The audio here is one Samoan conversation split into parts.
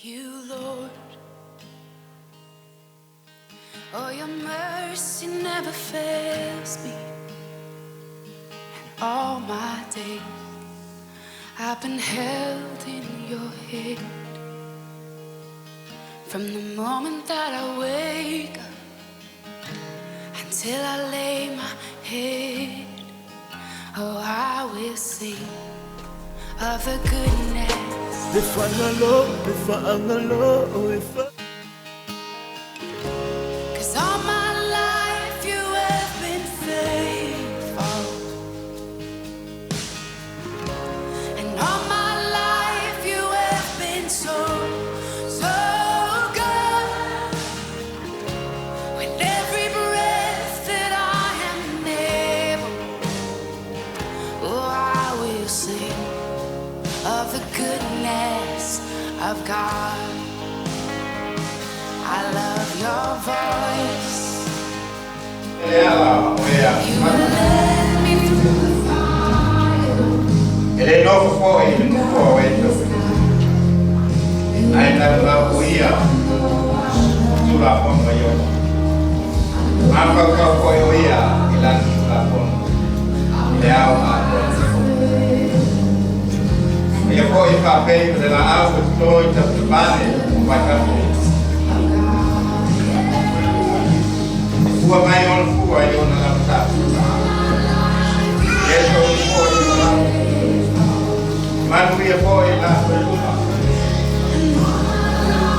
you, Lord. Oh, your mercy never fails me. And all my days I've been held in your hand. From the moment that I wake up until I lay my head, oh, I will sing of the goodness. Le faagalo, le faagalo, e fa. 'Cause all my life you have been faithful. And all my life you have been so, so good. With every breath that I am able, oh, I will sing of the goodness of God. I love your voice. You have led me through the fire. E le nofo foi i le nofoa o e tofi. Ae laulauia Tulafono a Ieova. Mafaufau foi o ia i lana Tulafono i le ao atoa. O ia foi e faapei o le laau ua toto i tafatapaane o vaitafe. E fua mai ona fua i ona lamatapu. E le soulu foi i ona lama. Manuia foi i latou uma.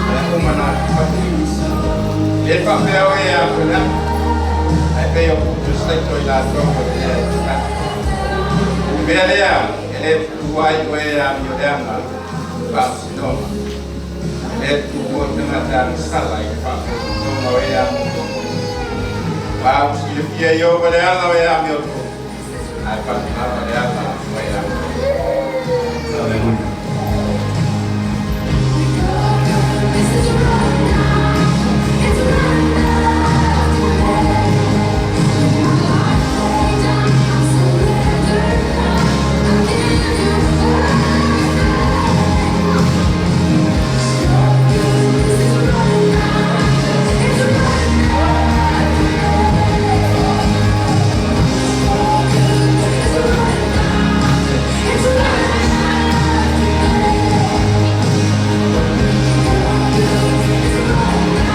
Mea uma na te fatu. E le faapea o e a koe lana. Ae pei o putu saito i latou o lea e tatala. O le mea lea e le tuua ai oe e amioleaga i le faamasinoga. E le tuua tagata agasala i le faafogafoga o e amiotonu. Aua ua silafia e Ieova le ala o e amiotonu, ae faatulava le ala o e agasala. Aleluia. This is right now. It's right now. Lay down, I surrender now. I give you everything. Your goodness is right now. It's right now. Your goodness is right now. It's right now. Your goodness is right now.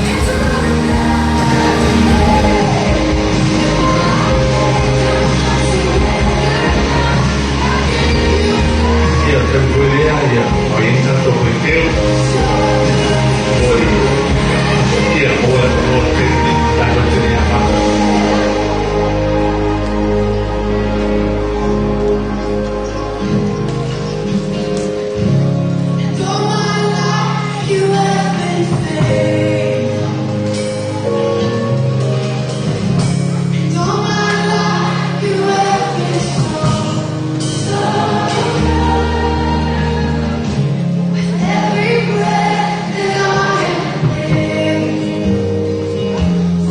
It's right now. Ia tapuelea ia o i tatou faiteu oi ia maua le avanoa tele nei tatou te le amata. And all my life you have been faithful. And all my life you have been so, so good. With every breath that I am able,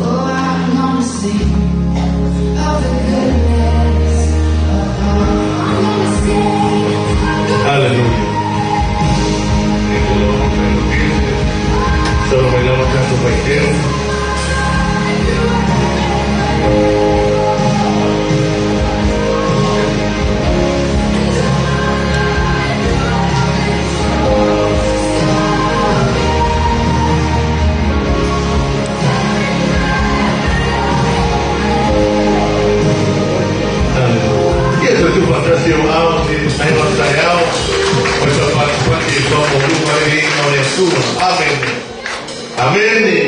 oh, I'm gonna sing of the goodness of God. I'm gonna sing. I'm gonna Aleluia. Thank you, Lord. Thank you. Solo bailamos tatou faiteu. Aleluia. Ia toe tuufaatasi ou aao i aino taeao o le taufatufati e faamuamua ai le iiga o le Atua. Amene. Amene.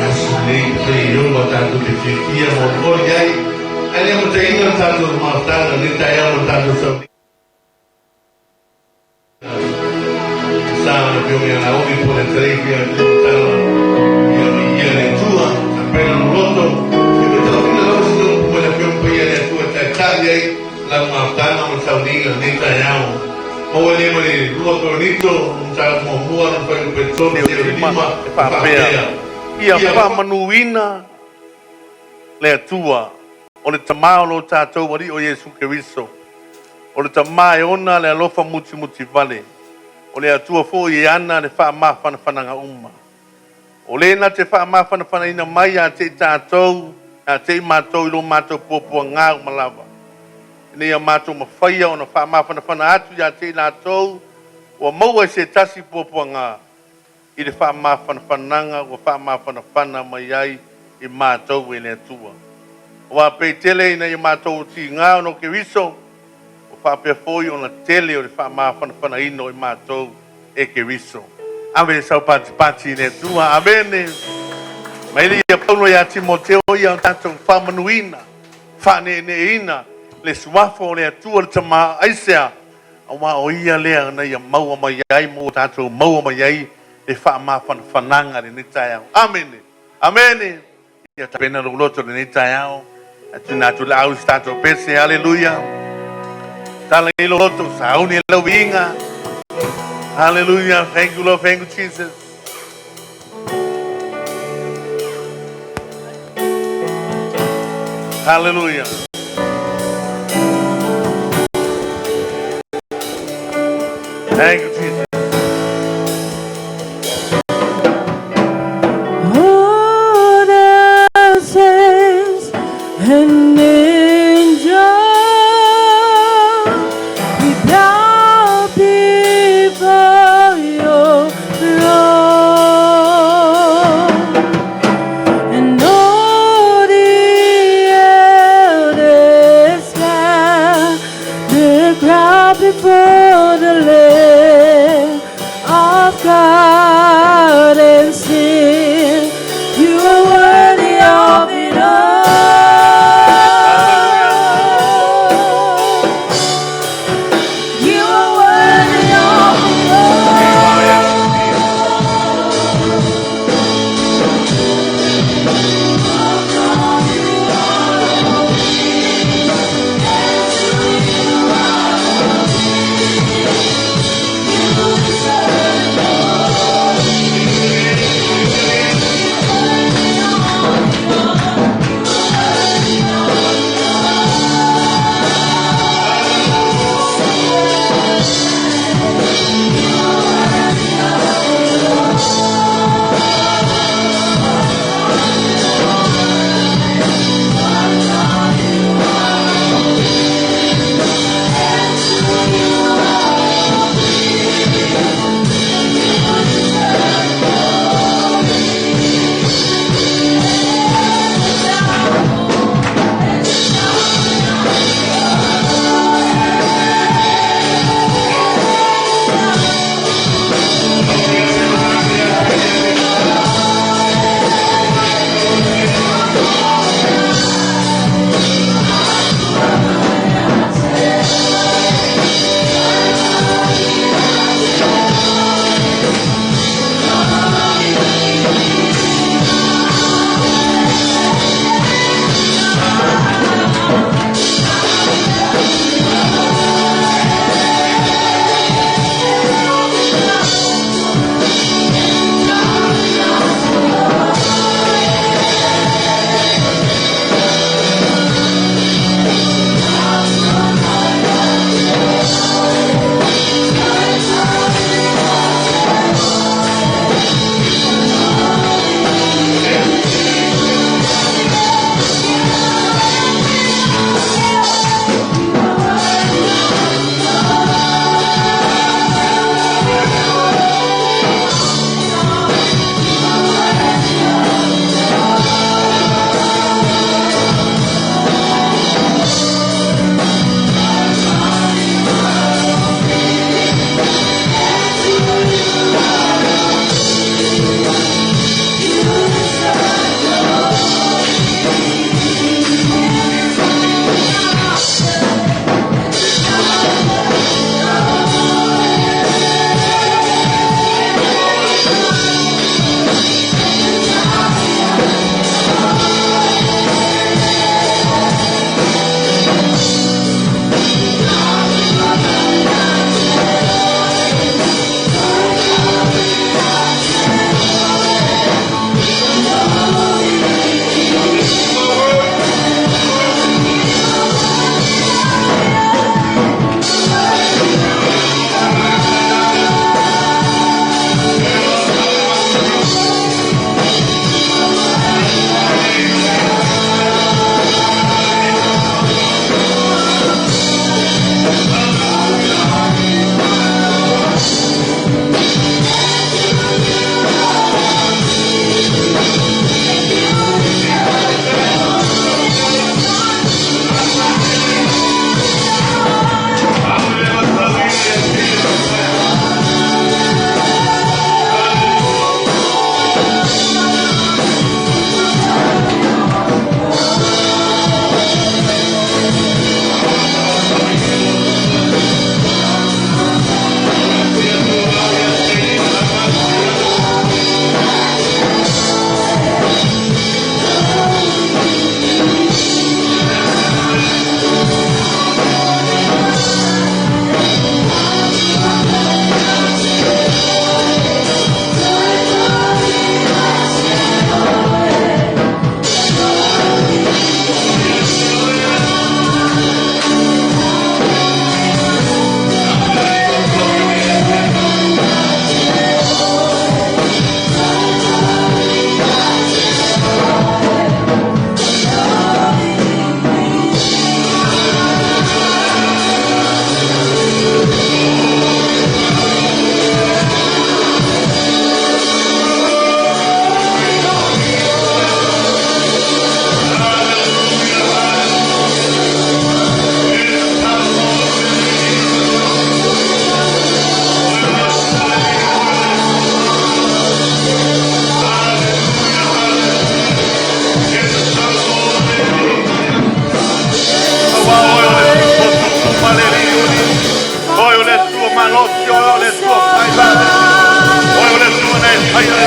Aso lenei te Ieova tatou te fiafia ma olioli ai, ae le amataina le tatou mafutaga i lenei taeao ma le tatou sauniga. Sa o le Afioga ia Naomi po o le Atalii pei ona taumatala ia viia le Atua, tapena lou loto, ia me taofina lava se upu mai le Afioga Paia a le Atua e taitai ai lau mafutaga ma le sauniga i lenei taeao. Maua lea ma le 2 Korinito, mataupu muamua, lona fuaiupu e 3 seia Lima 5, e e faapea, faapea, Ia Ia faamanuina le Atua, o le Tamā o lo tatou Alii o Iesu Keriso, o le Tamā e ona le alofa mutimutivale, O le Atua foi e ana le faamafanafanaga uma. O le na te faamafanafanaina mai ia te i tatou, ia te i matou i lo matou puapuaga uma lava. Ina ia matou mafaia ona faamafanafana atu ia te i latou ua maua i se tasi puapuaga i le faamafanafanaga ua faamafanafana mai ai i matou e le Atua. Aua pei tele ina ia matou tiga ona o Keriso, ua faapea foi ona tele o le faamafanafanaina o i matou e Keriso. Ave le saupatipati i le Atua. Amene. Mai le ia Paulo ia Timoteo ia o tatou faamanuina, faaneeneeina le suafa o le Atua le Tama aisea, aua o ia lea na ia maua mai ai mo tatou maua mai ai le faamafanafanaga lenei taeao. Amene. Amene. Ia tapena lou loto lenei taeao. Atu na atu lau se tatou pese. Haleluia. Tala i lou loto, sauni e lau viiga. Hallelujah. Thank you, Lord. Thank you, Jesus. Hallelujah. Thank you, Jesus. All the saints and angels, we bow before your throne, and all the elders bow the ground before the Lamb.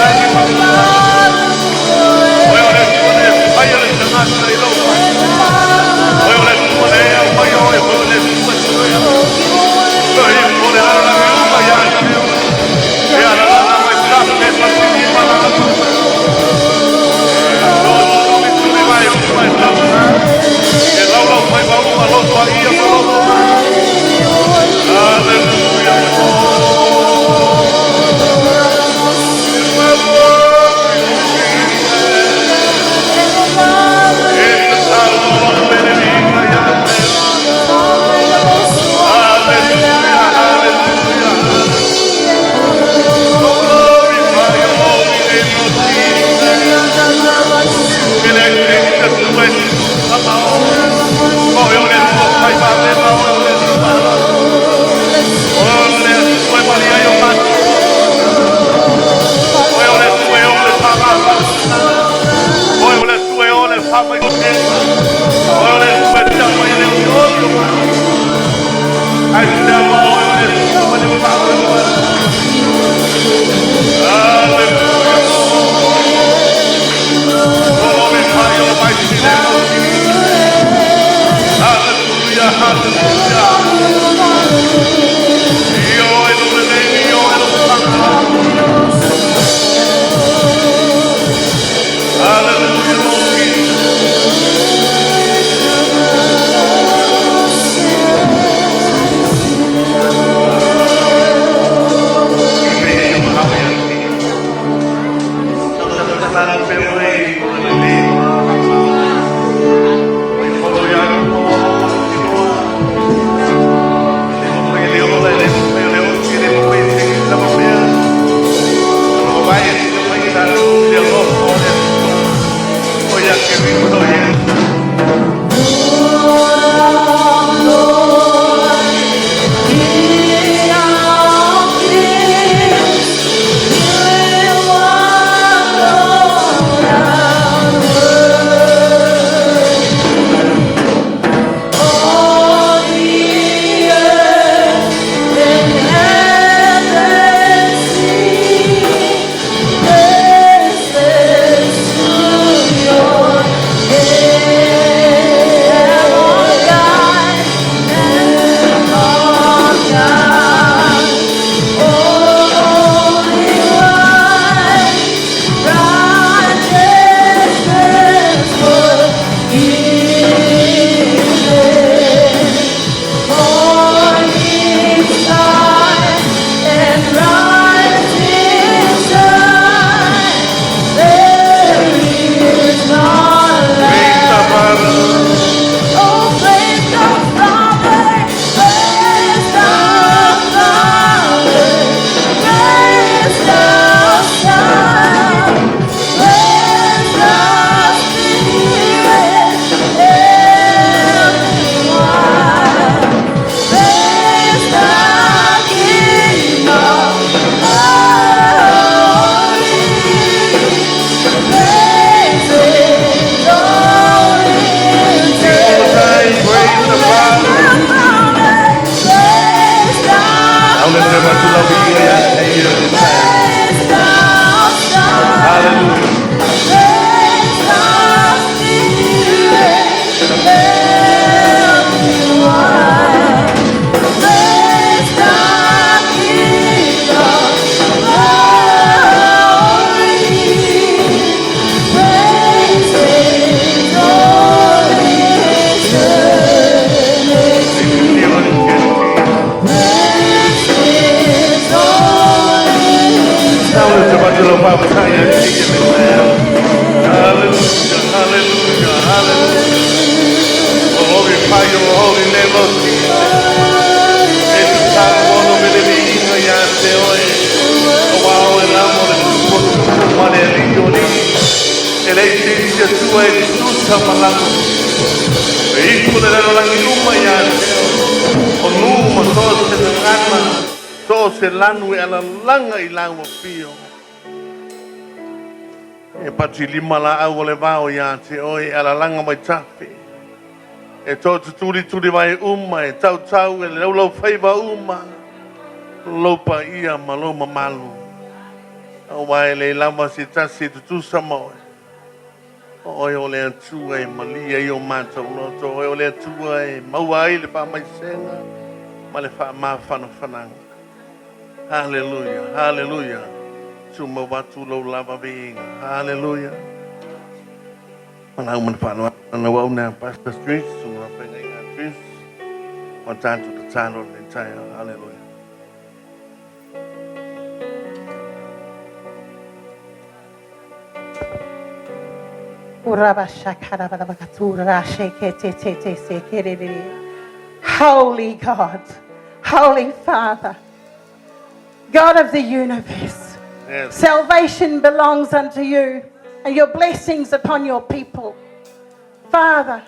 lagi ma le lalolagi. Oe o le Atua na e faia le tagata i lou fale. Oe o le Atua na e aumaia oe, oe o le Atua e te toe aumaia. Oe o le lalolagi uma ia te oe. E alalala mai tafe ma tilima la E tuli mai uma e tau. E laulau mai ma uma loto a ia ma loto mai. Hallelujah. Hallelujah, hallelujah. Glorify your holy name, Lord Jesus. Hallelujah. Glorify your mighty name, Lord Jesus. Hallelujah, hallelujah. Io e lo lele, io e lo Hallelujah, Lord Jesus. Hallelujah. Hallelujah, hallelujah, hallelujah. Glorify your holy name, Lord Jesus. E te tāu ono me le viinga ia te oe. O wao e lamo le tupo ma le ali o li. E le te tua e tusa malango. E iku le lalo langi uma ia te oe. O nu ma so se ngana. So se lanu e ala langa i lau o pio. E pati lima la au o le vao ia te oe e ala langa mai tafe. E tō tuturi turi vai uma, e tau tau e lau lau whaiva uma. Lau pa ia ma lau mamalu. Auā e leai lava se tasi e tutusa ma Oe. O Oe o le Atua e malie ai o matou loto, o Oe o le Atua e maua ai le faamaisega ma le faamafanafanaga. Haleluia, haleluia. Tumau atu lou lava viiga. Haleluia. Ma lau ma le faaaloalo lau auauna Pastor Street, susuga faafeagaiga a Chris, ma tatou tatalo i lenei taeao. Haleluia. Holy God, Holy Father, God of the universe, Yes. salvation belongs unto you and your blessings upon your people. Father,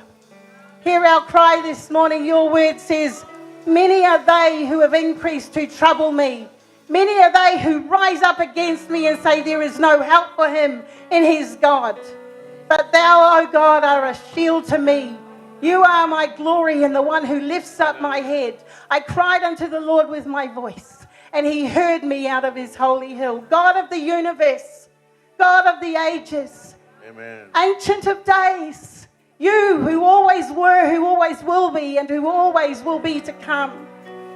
hear our cry this morning. Your word says, Many are they who have increased to trouble me. Many are they who rise up against me and say, There is no help for him in his God. But thou, O God, are a shield to me. You are my glory and the one who lifts up my head. I cried unto the Lord with my voice, and he heard me out of his holy hill. God of the universe, God of the ages, Amen. Ancient of days, you who always were, who always will be, and who always will be to come.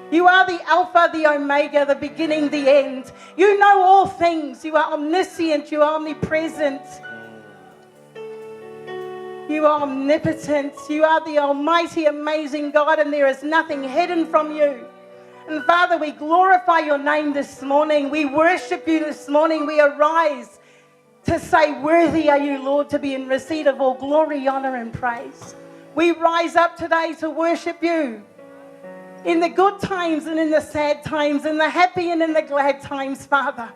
You are the Alpha, the Omega, the beginning, the end. You know all things. You are omniscient. You are omnipresent. You are omnipotent. You are the almighty, amazing God, and there is nothing hidden from you. And Father, we glorify your name this morning. We worship you this morning. We arise to say, Worthy are you, Lord, to be in receipt of all glory, honor, and praise. We rise up today to worship you in the good times and in the sad times, in the happy and in the glad times, Father.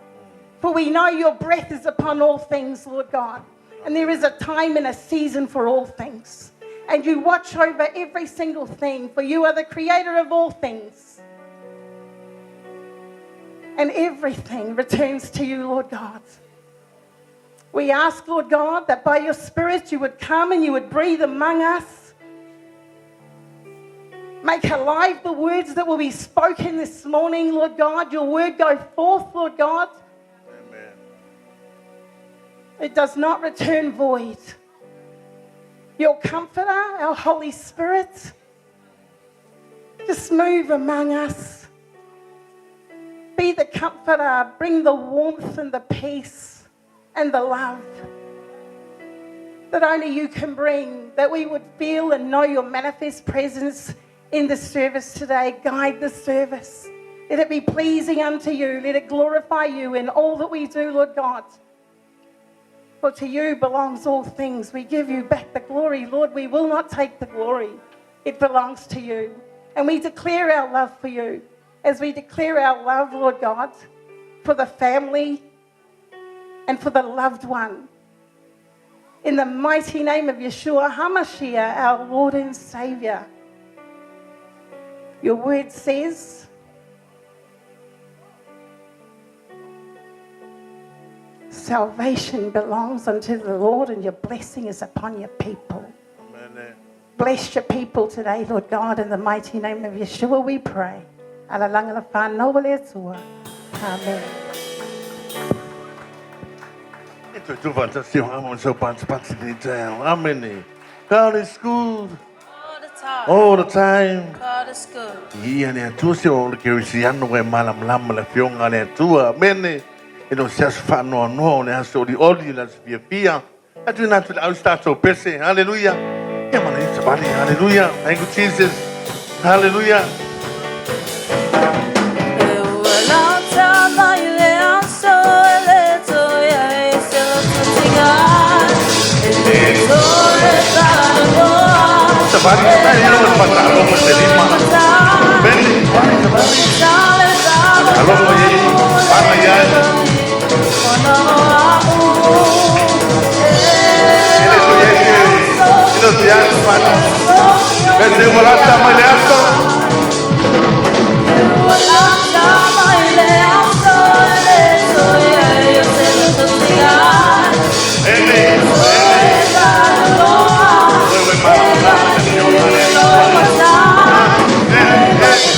For we know your breath is upon all things, Lord God. And there is a time and a season for all things. And you watch over every single thing, for you are the creator of all things. And everything returns to you, Lord God. We ask, Lord God, that by your Spirit you would come and you would breathe among us. Make alive the words that will be spoken this morning, Lord God. Your word go forth, Lord God. Amen. It does not return void. Your Comforter, our Holy Spirit, just move among us. Be the comforter. Bring the warmth and the peace and the love that only you can bring, that we would feel and know your manifest presence in the service today. Guide the service. Let it be pleasing unto you. Let it glorify you in all that we do, Lord God. For to you belongs all things. We give you back the glory, Lord. We will not take the glory. It belongs to you. And we declare our love for you as we declare our love, Lord God, for the family and for the loved one. In the mighty name of Yeshua HaMashiach, our Lord and Savior. Your word says, salvation belongs unto the Lord, and your blessing is upon your people. Amen. Bless your people today, Lord God, in the mighty name of Yeshua we pray. Alalanga la whanau o le Atua. Amen. E toe tuufaatasi o Amo sau patipati i lenei taeao. Amene. God is good All the time. all the time. God is good. Ia le Atua se o le kerisiano e malamalama le afioga a le Atua. Amene. E le o se aso faanoanoa o le aso olioli, le aso fiafia. A tuuina atu i le au se tatou pese. Haleluia. Ia mana ia savali. Haleluia. Thank you Jesus. Haleluia. Savali, savali, ia le patalogo se lima. Pele, savali, savali. Alofa ia i pana ia. Ele tu ia i le tu ia pana. Pele, ua lata mai le aso. Ele, ele. Ue ue malamalama le afioga a le Atua. Ele, ele.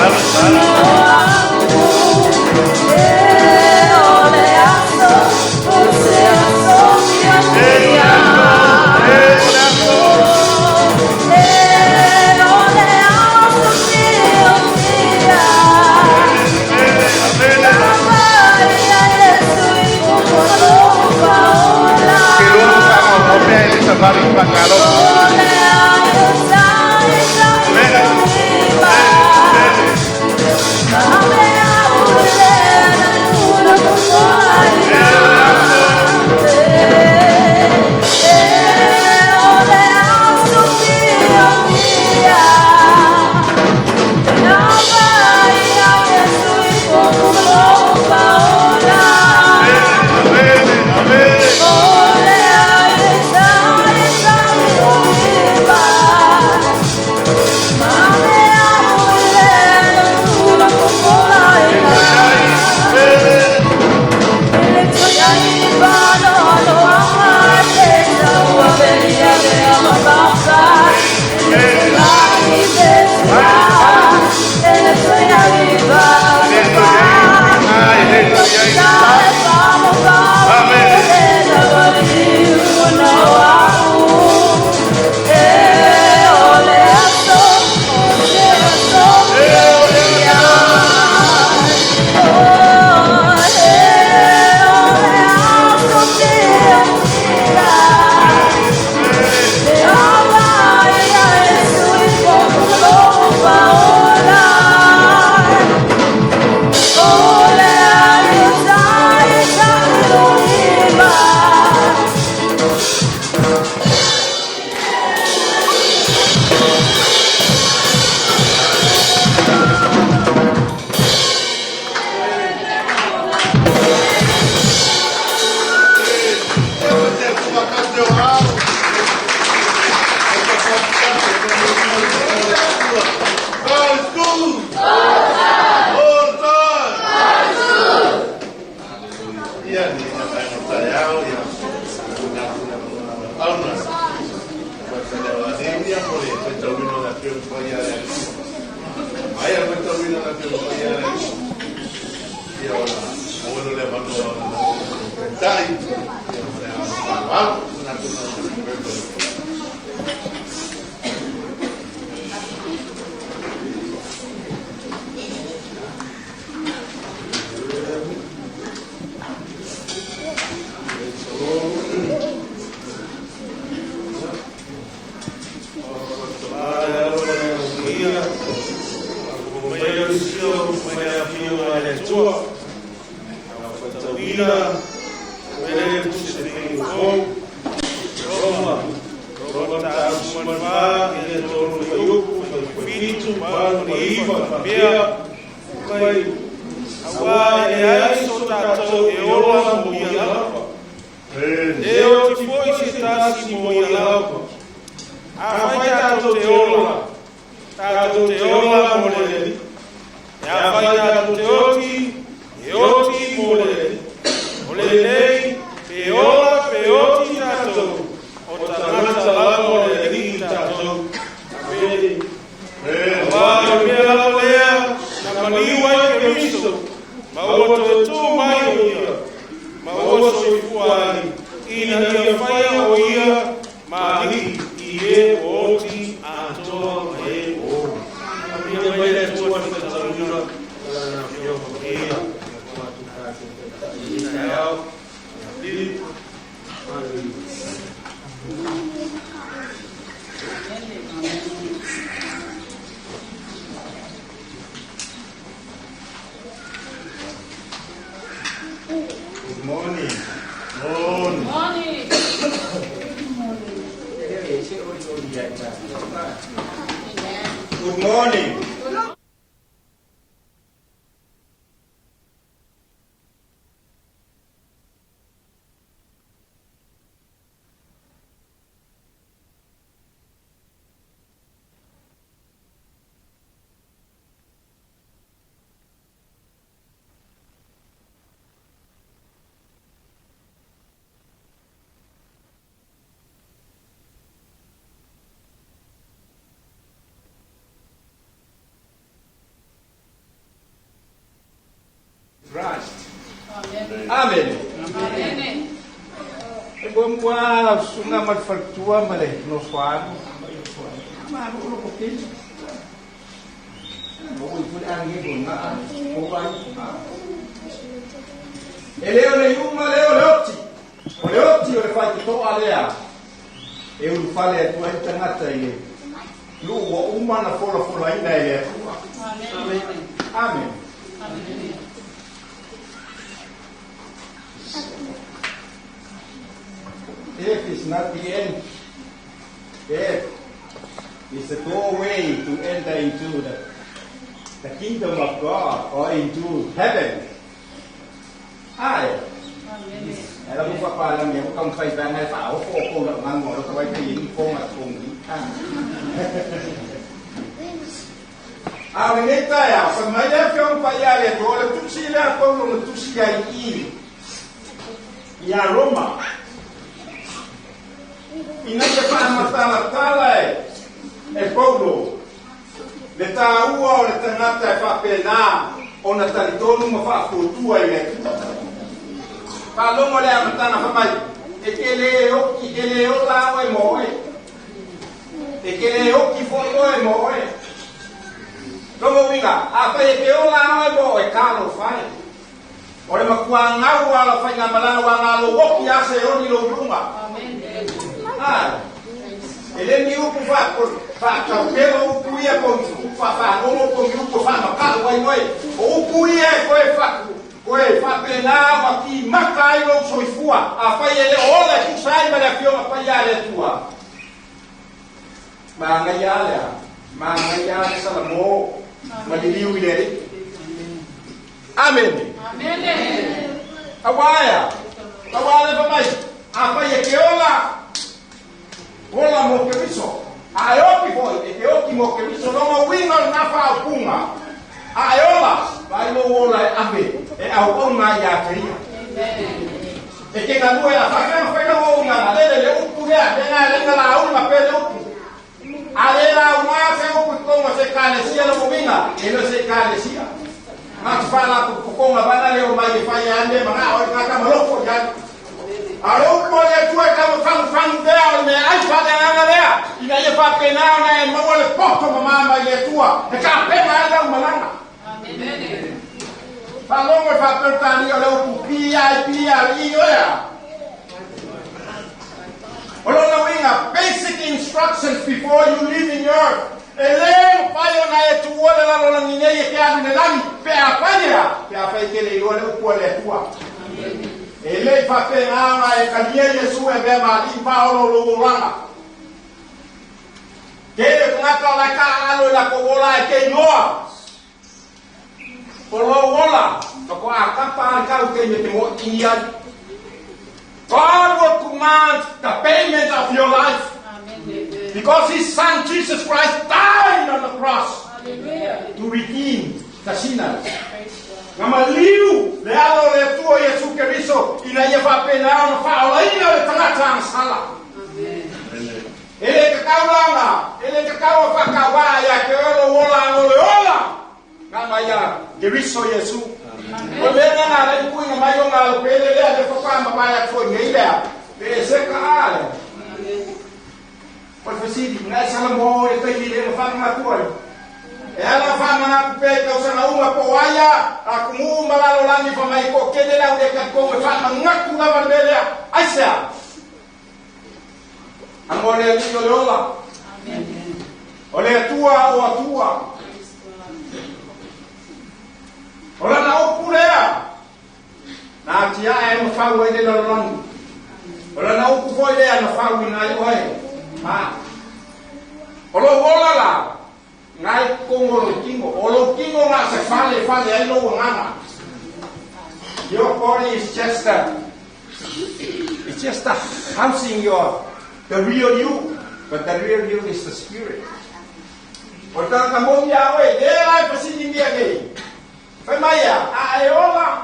Alo, alo. Ia ona maua loa le avanoa o le Taitai, ia ma le agaga faaaloalo. Manatu lau Afioga. Auā e leai so tatou e ola mo ia lava. E oti foi se tasi mo ia lava. Afai tatou te ola, tatou te ola mo le Alii. E afai tatou te oti, e oti mo le Alii. O lenei, pe ola pe oti tatou, o tagata lava o le Alii tatou. Amene. Auā o le mea lava lea na maliu ai Keriso, ma ua toe tū mai o ia, ma ua soifua ai, ina ia faia o ia ma Alii i e ua oti atoa ma e ua ola. Faamanuia mai le Atua le faitauina o Lana Afioga Paia, ua atu tatou taitai i lenei taeao. Lili. Hallelujah. Good morning. Morning. Morning. Good morning. Christ. Amen. Amen. E muamua lau susuga ma le faletua ma le nofoalu malo lo ko pili. O ui pule ange ko na o vai. E le o le iuga lea o le oti. O le oti o le faitotoa lea. E ulufale atu ai le tagata i le nuu ua uma ona folafolaina e le Atua. Amen. Death is not the end. Death is the doorway to enter into the kingdom of God or into heaven. Ai. Alam mo pa pala niya, kung kay ba nga pa ako ko lang nga mo ko ay kay ko nga kung A o lenei taeao, fai mai le Afioga Paia a le Atua, o le tusi lea a Paulo na tusi ai i iā Roma, ina ia faamatalatala e Paulo le tāua o le tagata e faapena ona talitonu ma faafuatua i le Atua. Faalogo le amataga fai mai, E te le oki, e le ola oe mo oe. E te le oki foi oe mo oe. Lona uiga, afai e te ola oe mo oe, talofa e. O le matua gau lava o lau faigamalaga ua galo oki lava se oni lou luga. Ae, e le ni upu faataupelo upu ia po o ni upu faafagogo po o ni upu e faamaka'u ai oe. O upu ia e toe Koe faapena ua timata ai lou soifua, afai e le o ola e tusa ai ma le Afioga Paia a le Atua. Manaia a le a? Manaia a le Salamo ma liliu i le Alii. Amene. Auā e a? Auā le fai mai, afai e te ola, ola mo Keriso. A e oti foi, e te oti mo Keriso. Lona uiga o lena faaupuga, a e ola, vaai lou ola e ave e auauna ai ia te ia. E te galue a faapea ona fai lau auaunaga, lele le upu lea, lena e lenga lauli ma pea le upu. A le lauga se upu i totonu o se ekalesia lona uiga, e le o se ekalesia. Ngā te whāla pukonga vana leo mai e whai ane ma ngā oi ngā kamaloko i ai. A le upu o le Atua e tau fagufagu pea o le meaai faaleagaga lea, ina ia faapena ona e maua le poto mamā mai le Atua e tapena ai lau malaga. Faalogo i Faa-Peretania o le upu P-I-P-L-E oe a? O lona uiga, basic instructions before you leave in earth. E lē mafai ona e tuua le lalolagi nei e te alu i le lagi pe afai e a? Pe afai e te le iloa le upu a le Atua. E le i faapena ona e talia Iesu e avea ma alii ma paolo o lou olaga. Tele tagata o la e taaalo i latou ola ae te iloa o lou ola faatoa kapa a le tau taimi e te moʻitini ai. God will command the payment of your life because His Son Jesus Christ died on the cross to redeem the sinners. Na maliu le Alo o le Atua Iesu Keriso ina ia faapena ona faaolaina le tagata agasala. E le tatau la ona, e le tatau ona faatauvaa ia te oe lou ola ano le ola na mai ia Keriso Iesu. O le mea lena na alai puiga mai ona alo pele lea le faatoa mavae atu foi nei lea, le eseka a lea. O le fesili, na e Salamo i le taimi le na faamanatu ai? E ala ona faamanatu pea i tausaga uma po o ai a atunuu ma lalolagi fa mai toatele le au le talitonu e faamanatu lava le mea lea. Aisea? Amo le Alii o le ola. O le Atua o Atua. O lana upu lea na atiae ai ma fau ai le lalolagi. O lana upu foi lea na fauina ai oe. Ma o lou ola la, ngai totonu o lou tino. O lou tino na se fale e fale ai lou agaga. Your body is just a, it's just a housing your, the real you, but the real you is the spirit. O le tagata moni a oe, lea la e fesiligia nei. Fai mai a, a e ola,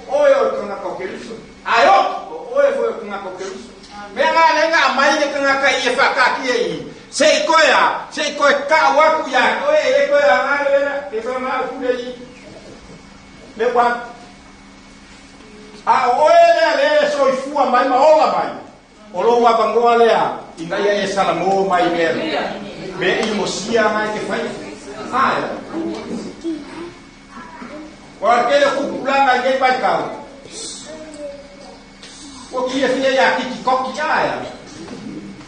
o oe o le tagata o Keriso. A e oti, o oe foi o le tagata o Keriso. Mea ngā le ngā mai le tagata i e whakaakia i, se i koe a, se i koe kau aku ia koe, e le koe a ngā le ke koe ngā upule i, le wa. A o oe lea le e soifua mai ma ola mai, o lou avanoa lea ina ia e salamo mai mea mea i mosia ngai te whai. Ae. O a tele kupulanga i nei vaitau. Ua fiafia ia TikTok ae.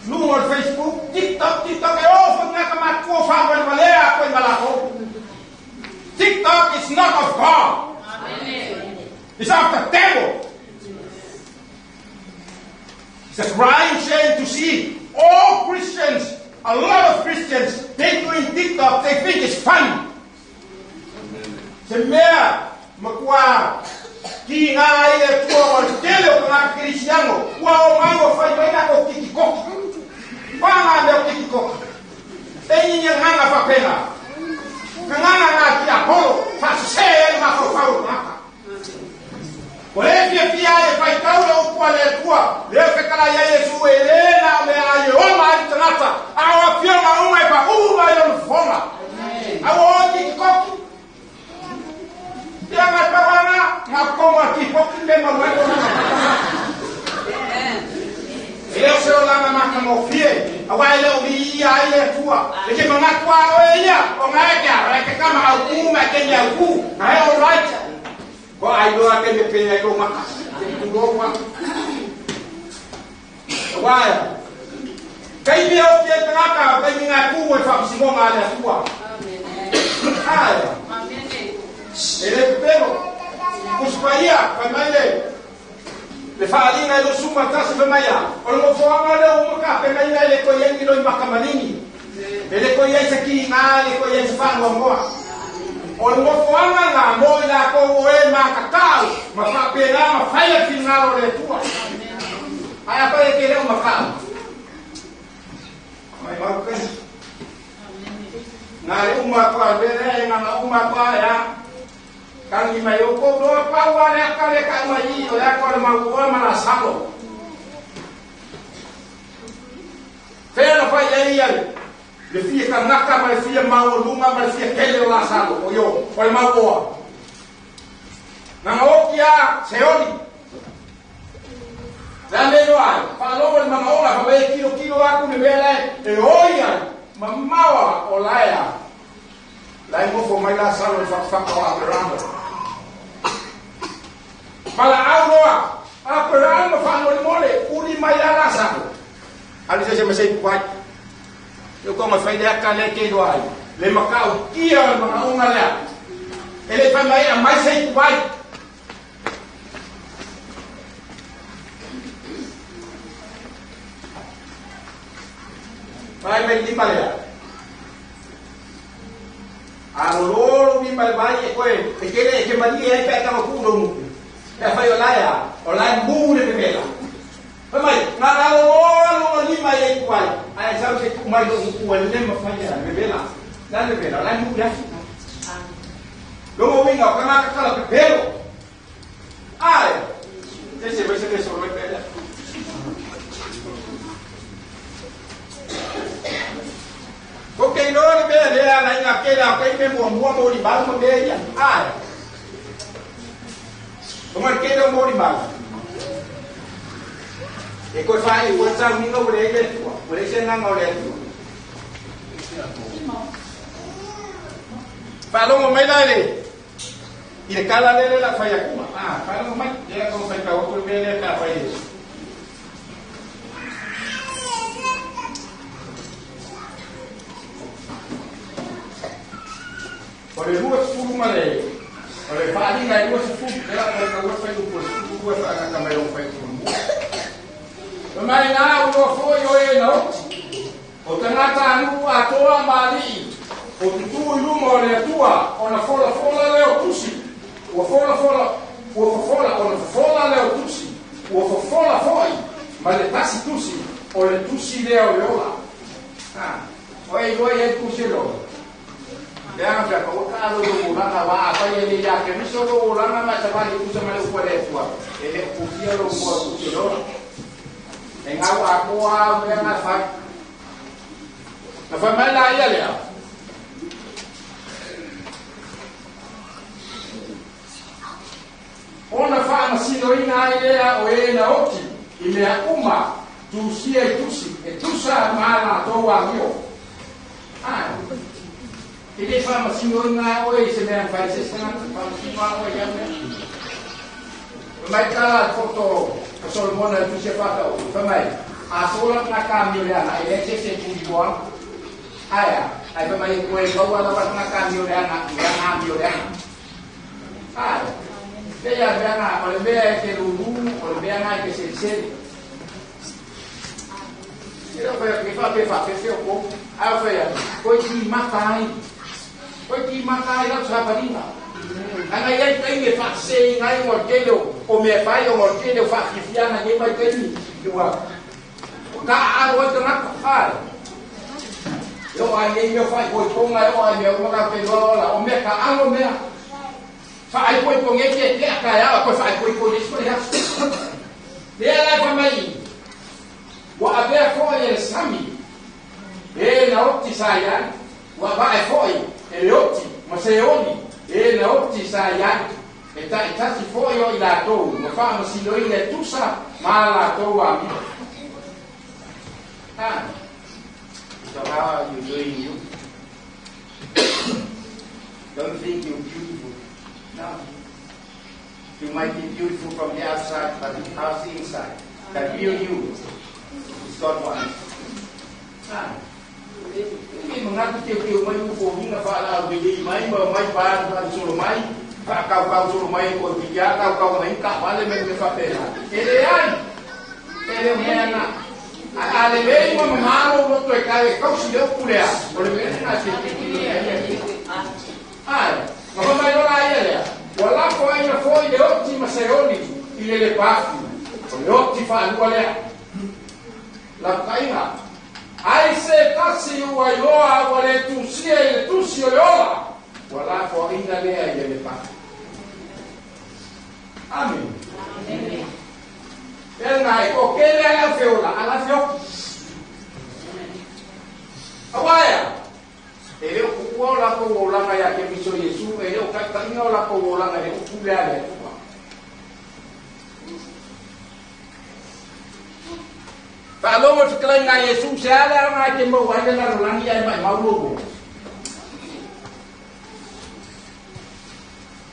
Luga o le Facebook, TikTok, TikTok, e oo foi tagata matutua o faavalevalea atu ai ma latou. TikTok is not of God. It's of the devil. It's a crying shame to see all Christians, a lot of Christians, they doing TikTok, they think it's funny. Se mea matua kiga ai le Atua o le tele o tagata kerisiano ua oo mai ua fai mai latou tikitoki. Fa ngā mea o tikitoki. E i gagana faapena. Gagana ngā tiapolo faasesē ai le mafaufau o tagata. O le fiafia ai e faitau le upu a le Atua, lea fetalai ai Iesu e lē na o mea ai e ola ai le tagata, a o afioga uma e paʻū mai lona fofoga. Aua oe tikitoki. Ia ngai pavana, ngā kongo a tipoki me mau ai kona ngā E le o se olaga matagofie, auā e le o viia ai le Atua. E te manatu a oe ia, o ngae te ara, e te kama aukū ma e teni aukū, ngae all right. Ko ai loa te me pēnei lou maka, te tulou atu. Auā e, taimi e oti ai tagata, o taimi ngā kū e whapisimoga a le Atua. Ae, e le pepelo, Tusi Paia, fai mai le, le faaaliga i 21 fai mai a, o le nofoaga lea ua uma tapenaina e le toe i ai ni loi maka maligi, e le toe i ai se kiga, e le toe i ai se faanoanoa. O le nofoaga lena mo i latou o e matatau ma faapena ona faia le finagalo o le Atua. Ae afai e te le o matau, maimau taimi. Na le uma atu a le mea lea e gana uma atu a e a. Tagi mai outou loa pau a le ata le tau mai i o le ata o le mauoa ma Lasalo. Fea na fai ai ai Le fia kangaka ma le fia maualuga ma le fia kele o Lasalo o io o le mauoa. Na ngaoki a seoli. Le ame no ai, whaalogo le mangaola, wha kilo kilo aku le mea lae, e oi ai, mamawa o laea. Lai mofo mai Lasalo le whakawhaka o Aperamo. Pala au noa, Aperamo whanoli mole, uri mai a Lasalo. Ali se se masei kuai. Eu konga whai lea ka le ke ai. Le makau kia o le mangaunga lea. E le whai mai a mai sei kuai. Vai mai lima lea. A lolo mi mai vai e koe, e kele e ke mali e pe ka ku lo mu. E fai o laia, o lai mu le bebela. Vai mai, na na lolo lima e kuai. Ai sa se ku mai lo ku le ma fai ya bebela. La bebela, lai mu ya. Lo mo winga o kana ka la bebelo. Ai. Se vai se que so bebela. Ko ke no le be le ala ina ke la ke me mo mo mo ni ba mo be ya. Ai. Ko ma ke no mo ni ba. E ko fa i ko sa mi no le ke tu. Mo le se na ngo le tu. Fa lo mo mai la le. I le kala le la fa ya kuma. Ah, fa lo mo mai ya ko fa ka ko be le ka fa yesu. O le lua sefulu ma le o le faaaliga e 20 le la ka ua fai upu sefulu ua faagaga mai lou faitulumua. Ma mai gā uloa foʻi o e na oti o tagata anuʻu atoa ma aliʻi o tutū i luma o le Atua ona folafola lea o tusi ua folafola ua fofola ona fofola lea o tusi ua fofola foʻi ma le tasi tusi o le tusi lea o le ola. O e iloa i ai tusi e le ola. Lea nga ka waka alo lo ulanga wa apa ye le ya ke miso lo ulanga ma sa bali kusa ma le upale tua e le kusia lo mo ku lo e nga wa ko a me nga fa na fa mai la ia le ona fa ma sino ina ai le o e na oti i mea uma tu sia e tusi e tusa ma la to wa mio. Ah. E le fa ma sino ina o e se mea fai se sana fa ma sino o e ya me. Mai kala foto o Solomona tu se fa ka o fa mai a sola na ka mi le ana e se se ku bo aya ai fa mai ko e ba wa la na ka mi le ana ya na mi le ana. Ah. Le ya be ana o le be ke lulu o le be ana ke se se. E lo fa ke fa ke fa ke se o ko a fa ya ko ti matai. Ko ti matai la sa parina. Anga ia tai me fa se ngai mo kelo o me fa yo mo kelo fa fiana ni mai kai ni wa. Ka a ro ta na fa. Yo ai ni yo fa ko ko ngai o ai me o ka ke lo la o me ka a lo me. Fa ai ko ko nge ke ke ka ya ko fa ai ko ko ni so ya. Le la fa mai. Wa a be fo e sami. E na oti sa ya. Wa ba e fo e oti ma se oni e na oti sa ya e ta e tasi fo i la to ma fa ma si lo ile tu sa ma la to wa mi. Ah. So how are you doing you? Don't think you're beautiful. No. You might be beautiful from the outside, but how's the inside? The real you is God wants. Ah. Ni mengaku teu mai u fo hinga fa la bili mai ma mai pa pa solo mai pa kau kau solo mai ko tiga kau kau mai ka vale me me fa pena. Ele ai. Ele mena. A le vei ma malo lo to e kai kau si leo pulea. O le mena se ti. Ai, ma mai lo la ia. Wala ko ai na foi le oti ma se oni i le pafi. O le oti fa lu le. La kainga. Ai se tasi ua iloa ua le tusia i le tusi o le ola. Ua la foaina lea i le pafi. Amen. Amen. Pena e ko kele ala feola ala feoki. Aua e a? E le o tuua o latou olaga ia Keriso Iesu, e le o taitaiga o latou olaga i le upu lea a le Atua. Faalogo i le fetalaiga a Iesu, se a le aga e te maua ai le lalolagi ae maimau lou ola?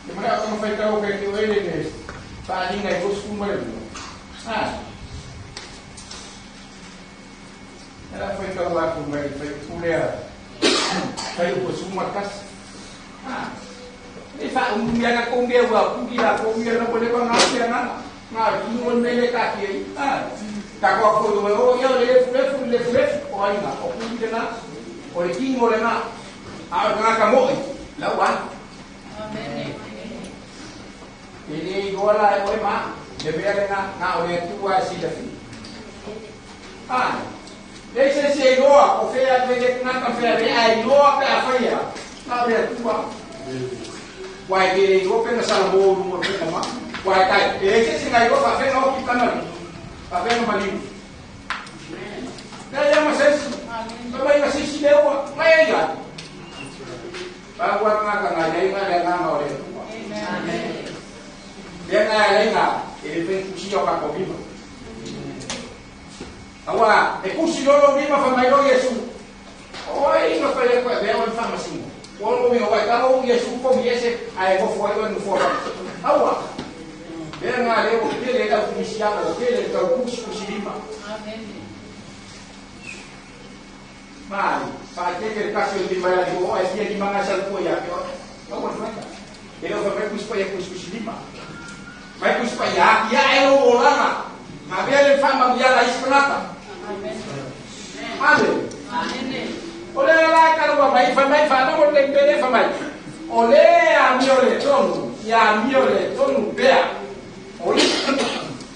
Te manao taumafai tau ke te oe le faaaliga e 22. Ah. Ela foi tau atu mai fai upu lea. Fai upu suma kasi. Ah. E fa um mea na ko mea ua puki la ko mea na kole ba ngā pia ngā. Ngā kino o mele ka ki ei. Ah. Ka koa ko o o ia le lefu lefu le lefu lefu o ai ngā. O puki le ngā. O le kingo le ngā. A o ngā ka moi. Lau ai. E le igoa la e oe ma, le mea lena, na o le Atua e silafia. Ai, leai se isi e iloa, o fea le le tagata fea le a iloa pe a faia, na o le Atua. Ua e te le iloa pe na salamo i luga o le puka ma. Ua e tai, e leai se isi na iloa faafea na oki tana liu, faafea na maliu. Leai lava ma se isi, fai mai na sisi le ua, mai e ia. Pau a tagata na iai ma le agaga o le Atua. Lea na iai na e le fai kusi o kako lima. Aua e kusi lolo lima fa mai lo Yesu. O ai na fai e koe vea o le whamasinga. O lo winga wai talo Yesu ko mi ese a e gofo ai o e nufo Aua. Lea na leo kele lau kumisiana o kele tau kusi kusi lima. Amen. Mai, faaeteete le tasi o le lima ia Ioa e fia lima gasa le pua ia te oe. Aua le faita. E le o fai mai kusi paia kusi kusi lima. Mai kusi paia aki ae lou olaga. Ma avea le faamanuiaga a isi tagata. Amen. O le ala e talua mai, fai mai faalogo le taimi pele fai mai. O le amio le tonu, ia amio le tonu pea. O ia.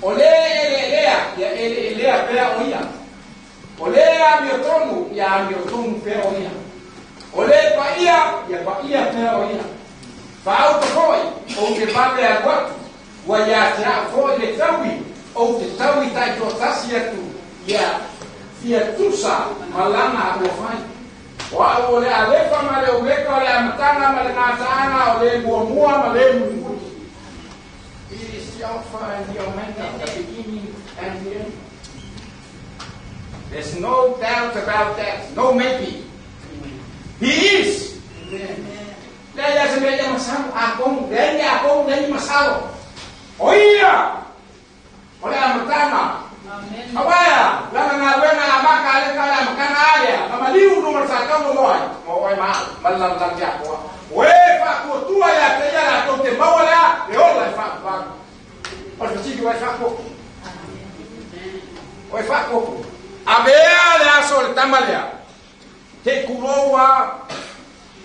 O le eleelea, ia eleelea pea o ia. O le amiotonu, ia amiotonu pea o ia. O le paia, ia paia pea o ia. Faauta foi, ou te vave alu atu, ua ia te au foi le taui, ou te taui taitoatasi atu ia fia tusa ma lana ua fai. O au o le Alefa ma le Omeka, o le amataga ma le gataaga, o le muamua ma le mulimuli. He is the Alpha and the Omega, the beginning and the end. There's no doubt about that. No maybe. He is. Leai lea se mea ia masalo. Atonu, leai ni atonu, leai ni masalo. O ia! O le amataga. Aua e a, lana galuega amata a le ka le amataga a lea, na maliu luga o le faatauga mo ai, mo oe ma au, ma le lalolagi atoa. O e faatuatua ia te ia latou te maua lea, e ola e faavavau. O le fesili, ua e faatuatua? O e faatuatua. Avea le aso o le tama lea, te kulou a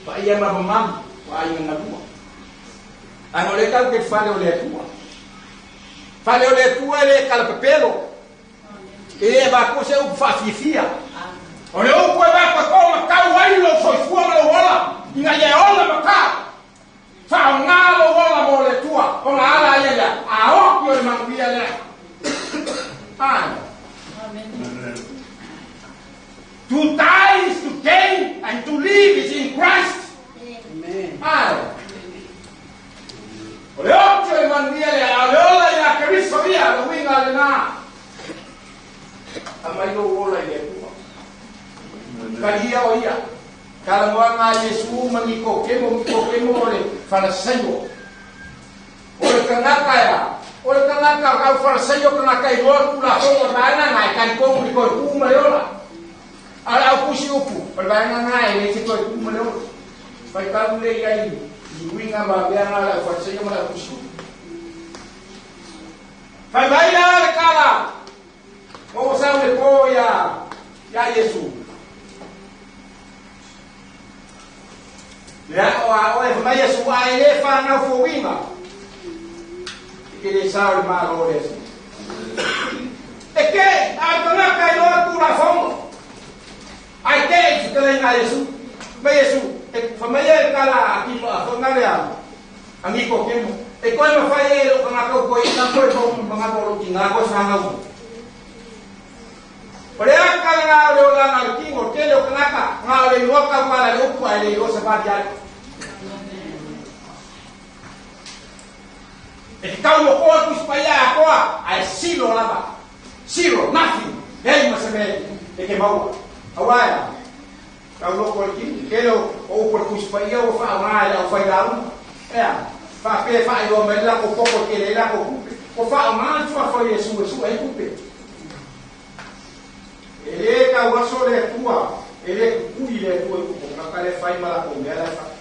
paia ma mamalu o aiga galua. Ana o lea tatou te fale o le Atua. Fale o le Atua e le kalapepelo. E le avatua se upu faafiafia. O le upu e vaku e ko ma tau ai lou soifua ma lou ola, ina ia e ola ma tau. Faaaoga lou ola mo le Atua, ona ala ai lea, a oki o le manuia lea. Amen. To die is to gain and to live is in Christ. Amen. O le oki o le manuia lea, a o le ola ia Keriso ia, le uiga lena. Aumai lou ola i le Atua. Talia o ia. Talanoaga a Iesu ma Nikotemo, Nikotemo o le Farasaio. O le tagata ea, o le tagata o au Farasaio tagata iloa le Tulafono o le vaega na e talitonu i le toe tu ma le ola. A o le au tusi upu, o le vaega na e le te toe tu ma le ola. Faitau lea i ai i uiga ma mea na a le au Farasaio ma le au tusi upu. Fai mai la le tala, Ua ua sau le po ia ia Iesu. Le ao a oe fai mai Iesu, a e le whanau fouina. E ke le sao le malo le Iesu. E ke, a tangata i loa tulafono. Ai te i whakalainga a Iesu. Mai Iesu, e whamai e tala a ki a whangare a a Niko Kemo. E koe mawhai e lou tagata o koe i nga koe mo mga ko lou tina koe whanau. O le aka lena o le olaga o le tino, o le tele o kanaka, na o le iloa tautala i le upu ae le iloa savali ai. E te tau lokoa le Tusi Paia atoa, ae silo lava. Zero, nothing, leai ma se mea e te maua. Aua e a? Tau loko le tino. Tele o upu o le Tusi Paia ua faaaoga e le aufailauna. E a? Faapea e faailoa mai le latou toto e tele ai latou tupe. Ua faaaoga le suafa o Iesu e sue ai tupe. E le tau aso le Atua, e le kukui le Atua i upu o tagata lea e fai ma latou mea la e fai.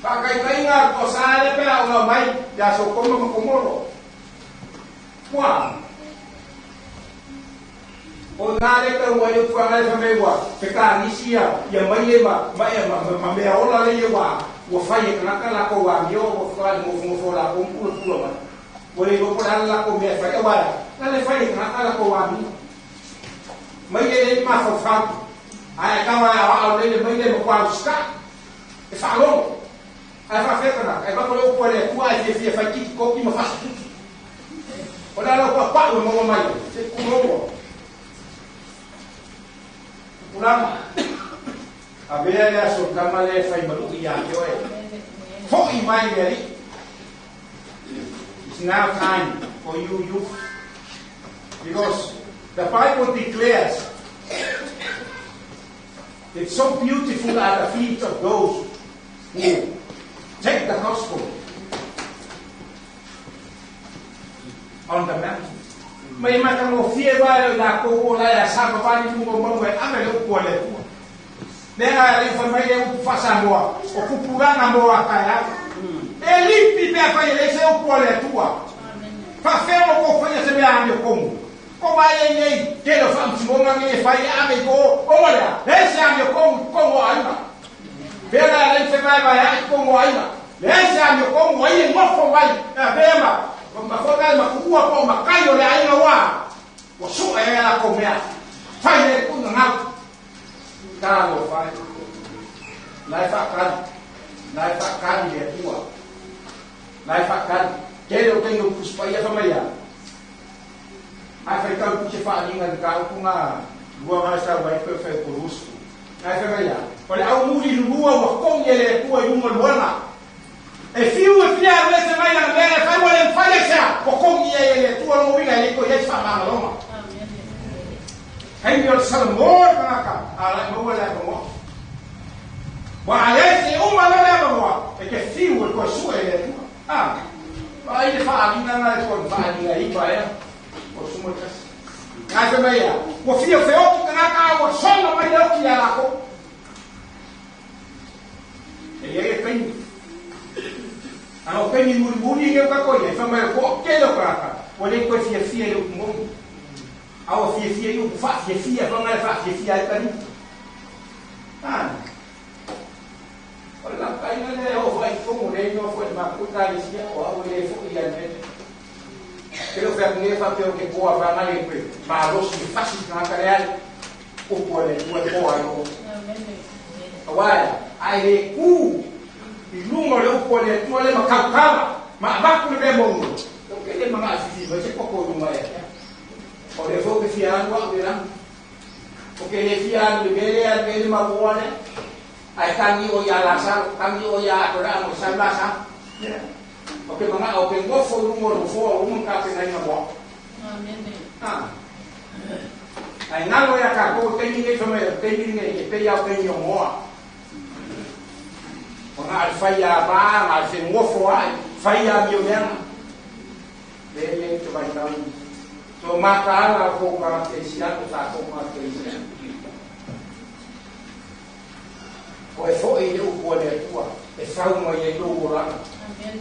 Faataitaiga a le toasa lea pe a ona omai ia Sotoma ma Komoro. Ua O ina lea e tau ai le utuaga lea fai mai ua fetagisi ia ia maile ma ma ma, ma, ma mea ola lea ua ua fai e tagata latou amio ua faatoa le nofonofo o latou ma pulapula mai. Ua le iloa po o le a le latou mea e fai aua na le fai e tagata latou amio. Maile lea i mafaufau ae tau ai aoao nei le maile e matua usitai e faalogo. Ae faafefea tagata e avatu le upu a le Atua ae fiafia e fai tikitoki ma fasipuki. O le a lau paupau e maua mai ai se tuloua. Tupulaga, avea le aso tama lea e fai malu'i ia te oe. Fo'i mai le Alii. It's now time for you youth. Because the Bible declares it's so beautiful are the feet of those who take the gospel on the mountain. Mai matagofie vae o i lakou o lae a savavali i luga o mauga e ave le upu a le Atua. Lea na alii fai mai le upu faa-Samoa, o pupulaga mo a taeao. E lipi pe afai e leai se upu a le Atua. Faafea ona outou faia se mea amiotonu? Ko mai ai nei tele o faamasinoga nei e fai e ave i ko ona lea, leai se amiotonu i totonu o aiga. Fea la e alai fevaevaea'i i totonu o aiga? Leai se amiotonu, ai e nofo mai e avea ma ma foka ma kuua po o matai o le aiga ua ua sue ai a latou mea. Fai lea i le tuuina gau. Talofa e. La e faatali. La e faatali le Atua. La e faatali. Tele o taimi o Tusi Paia fa mai a. Ae faitau i se faaaliga i mataupu na lua ga sau ai toe fai kolusku. Ae fai mai a, o le au muli lulua ua togi e le Atua i luga o le moana. E fiu e fia alu ese mai lana mea e fai ua le mafai ai sea, ua togi ai e le Atua lona uiga e le toe i ai se faamagaloga. Taimi o le salamo le tagata a la e maua le avanoa. Ua a leai se uma loa le avanoa e te fiu e toe sue e le Atua. A, vaai le faaaliga na e toe faaaliga iva ea o le sumo e tasi. Ae fai mai ea, ua fia feoti tagata a ua sola mai le oti ia latou. E iai le taimi. Ana o taimi mulimuli nei o tatou iai, fai mai o toatele o tagata ua le toe fiafia i le upu moni. A ua fiafia i upu faafiafia, fai mai e faafiafia ai taliu. A, o le lapataiga lea e oo foi i totonu o lea igoa foi i le matou Ekalesia, o au e le foi ia le mea lea. Ke le o fai atu nei faapea ou te toa vaega le toe malosi e fasi le tagata lea ai upu a le Atua e toa ai o. Aua e a? A e le ku i luga o le upu a le Atua le ma tautala ma avatu le mea moni, ou te le manao e fifi mai se toto i luga ia te au. O lea foi ou te fia alu au i le lagi. Ou te le fia alu i le mea lea, le mea le mauoa lea. Ae tagi oe iā Lasalo, tagi oe iā Aperamo e sau Lasalo. Ou te manao ou te nofo i luga o le nofoa ua uma ona tapenaina mo au. A. Ae galo ia tatou i le taimi lenei, fai mai o le taimi lenei e pei lava o taimi o Noa. Ua na o le fai ava, na o le fenofo ae, fai amioleaga. Le le te vaitau. To mataala o kou tagata kerisiano, tatou tagata kerisiano. Toe foi i le upu a le Atua e fau mai ai lou olaga,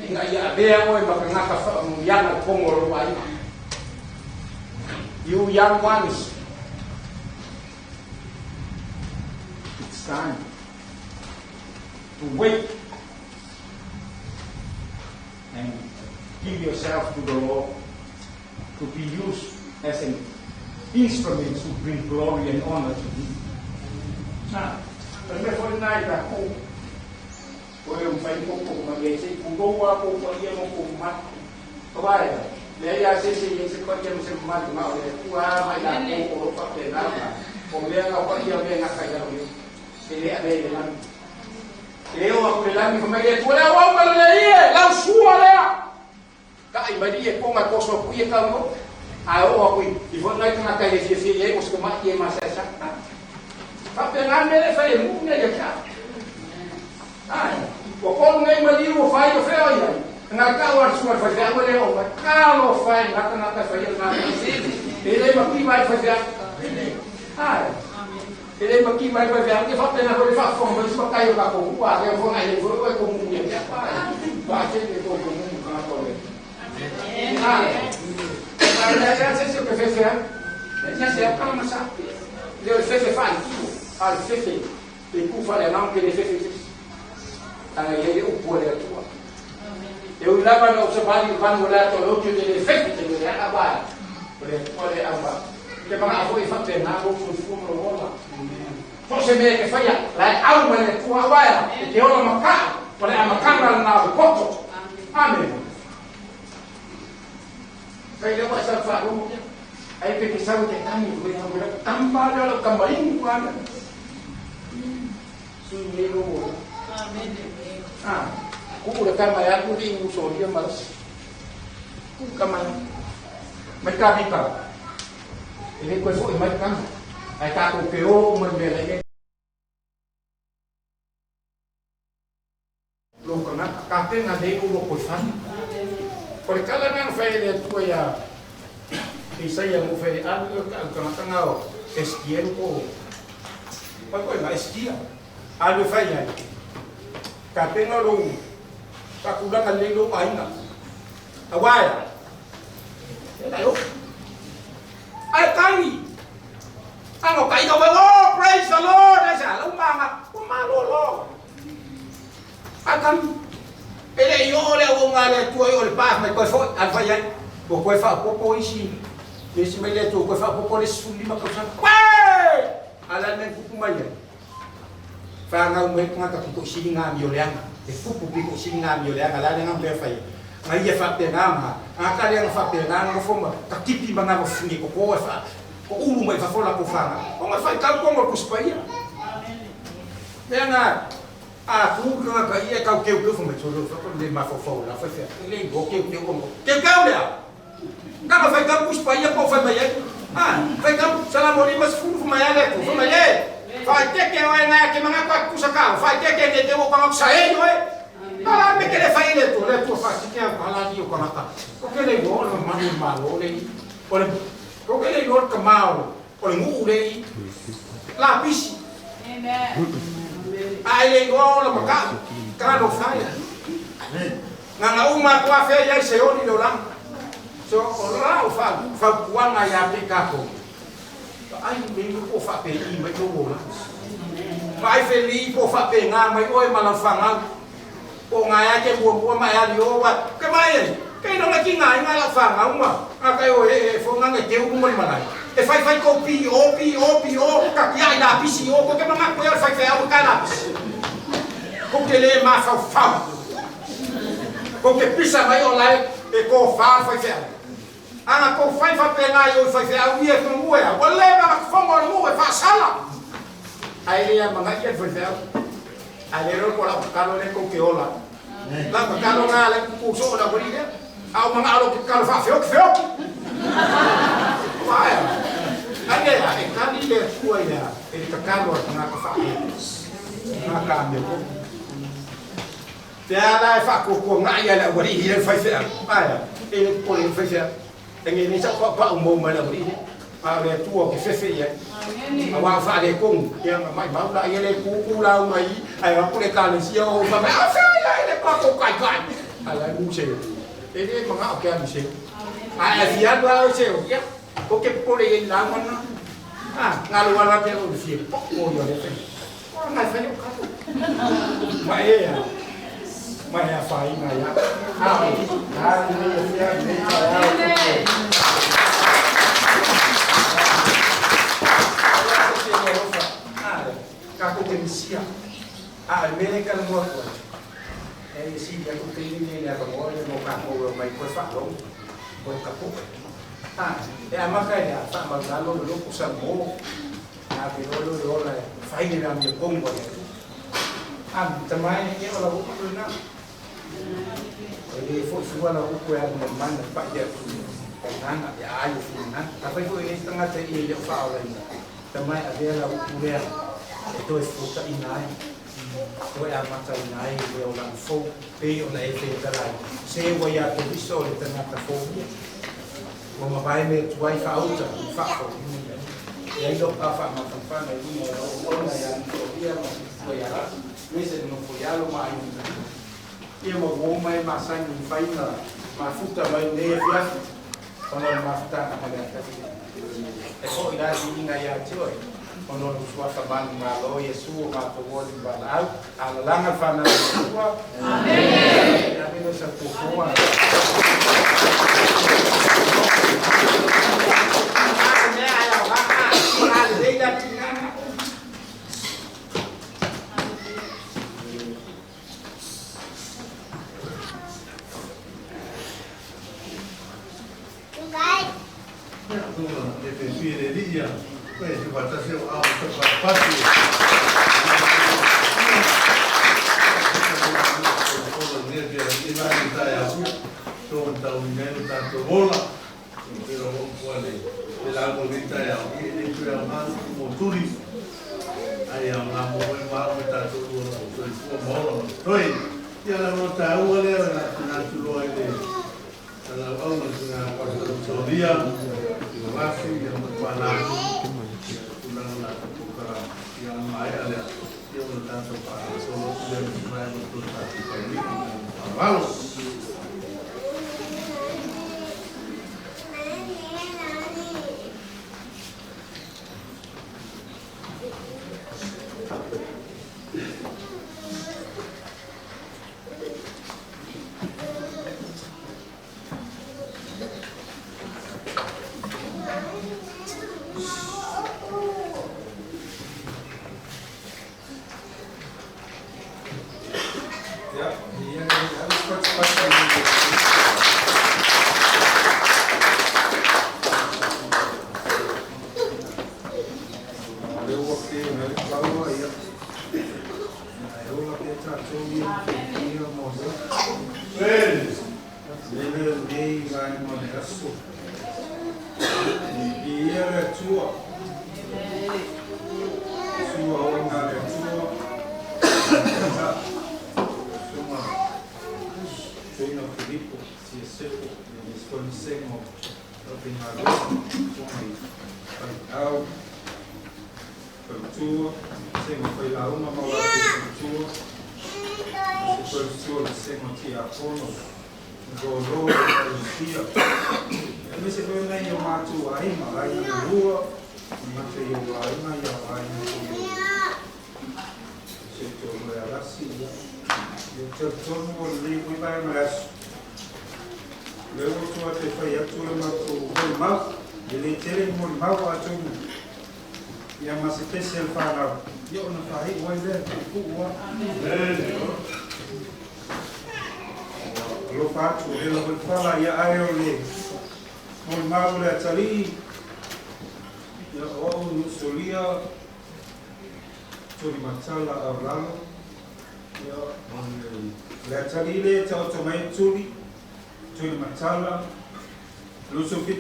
ina ia avea oe ma tagata faamanuiaga i totonu o lou aiga. You young ones, it's time to wake and give yourself to the Lord to be used as an instrument to bring glory and honor to Him. Na, o le mea foi lena i tatou, o e mafai ona tou mai ai se i pulou lava tou paia ma tou mamalu. Aua e Le ia se se i se paia ma se mamalu ma o le Atua ma i latou o lo o faapena ona o mea na paia o mea na kai lalo nei. E le avea i le lagi. E oo aku i le lagi fai mai le Atua, Le auauna lenei e, lau sua lea. Taʻi mai le ie koga e toso aku ia tau no. Ae oo aku i i foi nai tagata e le fiafia i ai o se tamaʻi e masaesae. A faapena le mea lea e fai e nuu nei ia te au. Ae ua kolu nei maliu ua fai o fea o i ai. Ngai kau a le susuga i le faifeau e le oo mai. Talofa e na tagata e faia lena mea. E le mativa ai le faifeau. Ae e le mativa ai le faifeau. Ia faapena foi le faafofoga mai isi matai o tatou nuu a lea foi nai foi oe kou nuu ia te au. Ae vaatele tou nuu tagata o le. Ae ae le a se se o ke fefe ai. Le se au kala masa. Le o le fefe faalikiu. A le fefe e ku faaleagaga ke le fefe i se isi. Leaga e i ai le upu a le Atua. E ui lava ina ou savali i le vanu o le ata o le oti o te le fefe te mea leaga aua o le Atua le au a te manao foi e faapena lou soifua ma lou ola. So o se mea e te faia, la e au mai le Atua aua e te ola makaʻu, o le amataga lena o le poto. Amene. Fai lea ua e sau faalogo ia. Ai pe te sau e te tagi i koe au e lau tama lea o lau tama inu ana. Sui nei lou ola. Ah, kuu le tama e alu e le i usolia malasi. Kuu tama e alu. Mai ka vita. E le koe foʻi mai le tama. Ae tatou te o uma i mea la i ai. Lou tagata, tapena nei lou lotoifale. O le tala lena na fai ai le Atua iā Isaia mo fai alu i o le tagata na o Esekielu po o pai koe na Esekia. Alu e fai ai, tapena lou faatulaga lelei lou aiga. Aua e a? E la e ofu. Ae tagi! Ano ka ika wai, oh, praise the Lord! Ai sa, lau maga, ua malolo. Atanu, e le i oo le auauna a le Atua i o le pa mai toe foi, alu fai ai, ua toe faaopoopo isi, isi mai le Atua, ua toe faaopoopo le isi 15 tausaga. Uē! A o le a le mea na tupu mai ai? Fanau mai le tagata pitoisili ngā amioleaga, e tupu pitoisili ngā amioleaga, o le a le agaga mea e fai ai? Na ia faapena ma, a ka le aga faapena na nofo ma tatipi ma ngā wafine koko e wha, ko ulu mai fafo latou fanau. Ona whaitau koa mo le Tusi Paia. Mea na, A ku le tagata ia e tau keukeu fai mai solo fa le mafaufau la fai fea e le iloa keukeu ona keukeu lea kama fai tau pusi paia po fai mai ai a fai tau salamo 50 fai mai a le atu fai mai e faaiteke oe ngai ake manga ko kusa ka faaiteke ne te o kanga sa e oe ala me ke le fai le atu le atu fa sike au ala ni o kanga ko ke le iloa le manu malo le o le ko ke le iloa ka mao O le nuu le i lapisi. A e le iloa ola maka'u, talofa e. Na na uma atu afea i ai Seoli le olaga. So o lau fautuaga ia te tatou, vaai lelei po o faapei mai lou olaga. Vaai felei po o faapena mai oe ma lau fanau. Po o gae ake muamua ma e ali o wa, ke mai ai, ke ina na ki ngai nga lau fanau ma, a kai o e e fo nga ke ulu mai malai. E fai fai kou pi o pi o pi o, ka ki ai lapisi o, ko ke manga koe o le fai wheau ka lapisi. Ko ke le mafaufau. Ko ke pisa mai o lai e ko wha fai wheau. Ana kou fai faapena i o i faifeau ia e tongue a ua leva na fofoga o le nuu e faasala. Ae le amanaia le faifeau. Ae le iloa po o lau tatalo lea tou te ola. Lau tatalo na alai tutu soo le aualii lea. A o manao lou tatalo faafeoki feoki. Aua e a? Ai le a, e tali le Atua i le a, e le tatalo a le tagata faapea. Tagata amiotonu. Te a la e faatuatuanai a le aualii i le faifeau? Ae a? E le popole i le faifeau. E nei nei sau paupau mou mai le aualii lea. A o le Atua ou te fefe i ai. Aua o faaletonu, ia na maimau la ia le tutu lauga i, ae o atu le ekalesia o fai mai, a fea ia e le matou taitai. A la e mu se, e le manao ke alu se. Ae a fia alu a oe se, ia, ko ke popole i ai lauga na. A, galo ala te o le fia popo ia le fai. O ngai fai o kato. Ma e a, ma e a whainga ia. A, a, nei e fia, nei a, a, Tatou te misia. A o le mea lea e talanoa atu ai, e sili atu le taimi lenei i le avanoa lea mo tatou e omai koe faalogo. O le tapu'e. A, e amata i le a faamaualalo le loto salamo, a te iloa lea o le ola e fai le amiotonu a le Atua. A, tama e, ia o lau upu lena. E le foi fua lau upu e alu mai mana e pa'i atu i agaga ia ai o finagalo. Afai foi e i ai se tagata i e le o faaolaina, tama e avea lau upu lea e toe fuataina ai. Toe amataina ai le olaga fou, pei ona e fetalai, se ua iā Keriso le tagata fou ia. Ua mavae mea tuai faauta i faafouina mea uma. E ai lou pa faamafanafana i luga o lau auauna ia Nicolia ma Tuaialasi, aemaise le nofo i alo ma aiga talii. Ia ma ua uma e masani i faiga mafuta mai lenei afiafi ona o le mafutaga ma le Atalii. E foi la viiga ia te oe ona o lou suafa manumalo, Iesu o matou oli ma valaau. Alalaga le fanau a le Atua. Amene. Amene o sau puapua. Ia, atonu e fiafia i le Alii ia, e te faatasi au ao i tapatapati.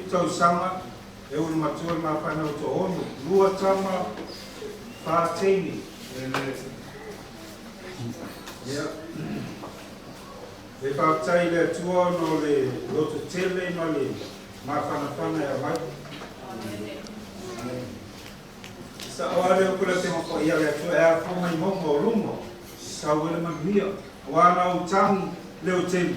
Tausaga e ulu matua le mafana o to'ono lua tama fa teine. Ia e faafetai i le Atua ona o le loto tele ma le mafanafana e aumai. Sa'o a le upu le Afioga paia le Atua e afua mai mauga o luma sau ai le manuia auā na ou tagi leo tele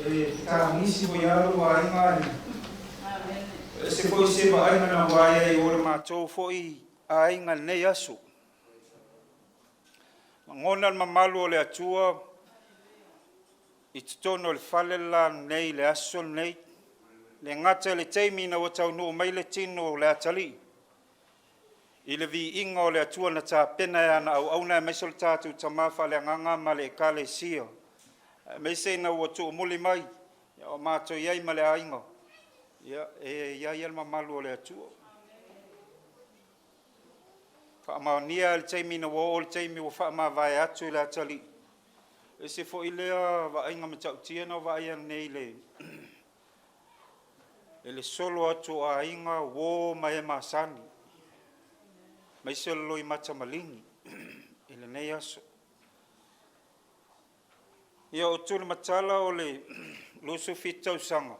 e tagisi ua ia lou aiga e ese foi se vaaiga na vaai ai o le matou foi aiga i lenei aso. Lagona le mamalu o le Atua i totonu o le fale la lenei i le aso lenei, le gata i le taimi ina ua taunuu mai le tino o le atalii i le viiga o le Atua na tapena e ana auauna aemaise o le tatou Tamā faaleagaga ma le Ekalesia, aemaise ina ua tuumuli mai Ia, o matou i ai ma le aiga, ia, e i ai le mamalu o le Atua. Faamaonia le taimi ina ua oo i le taimi ua faamavae atu i le atalii, ese foi lea vaaiga matautia na ou vaaia nei i le solo atu o aiga, uo ma e masani, aemaise o le loimata maligi i lenei aso. Ia, o Tulimatala o le 27 tausaga,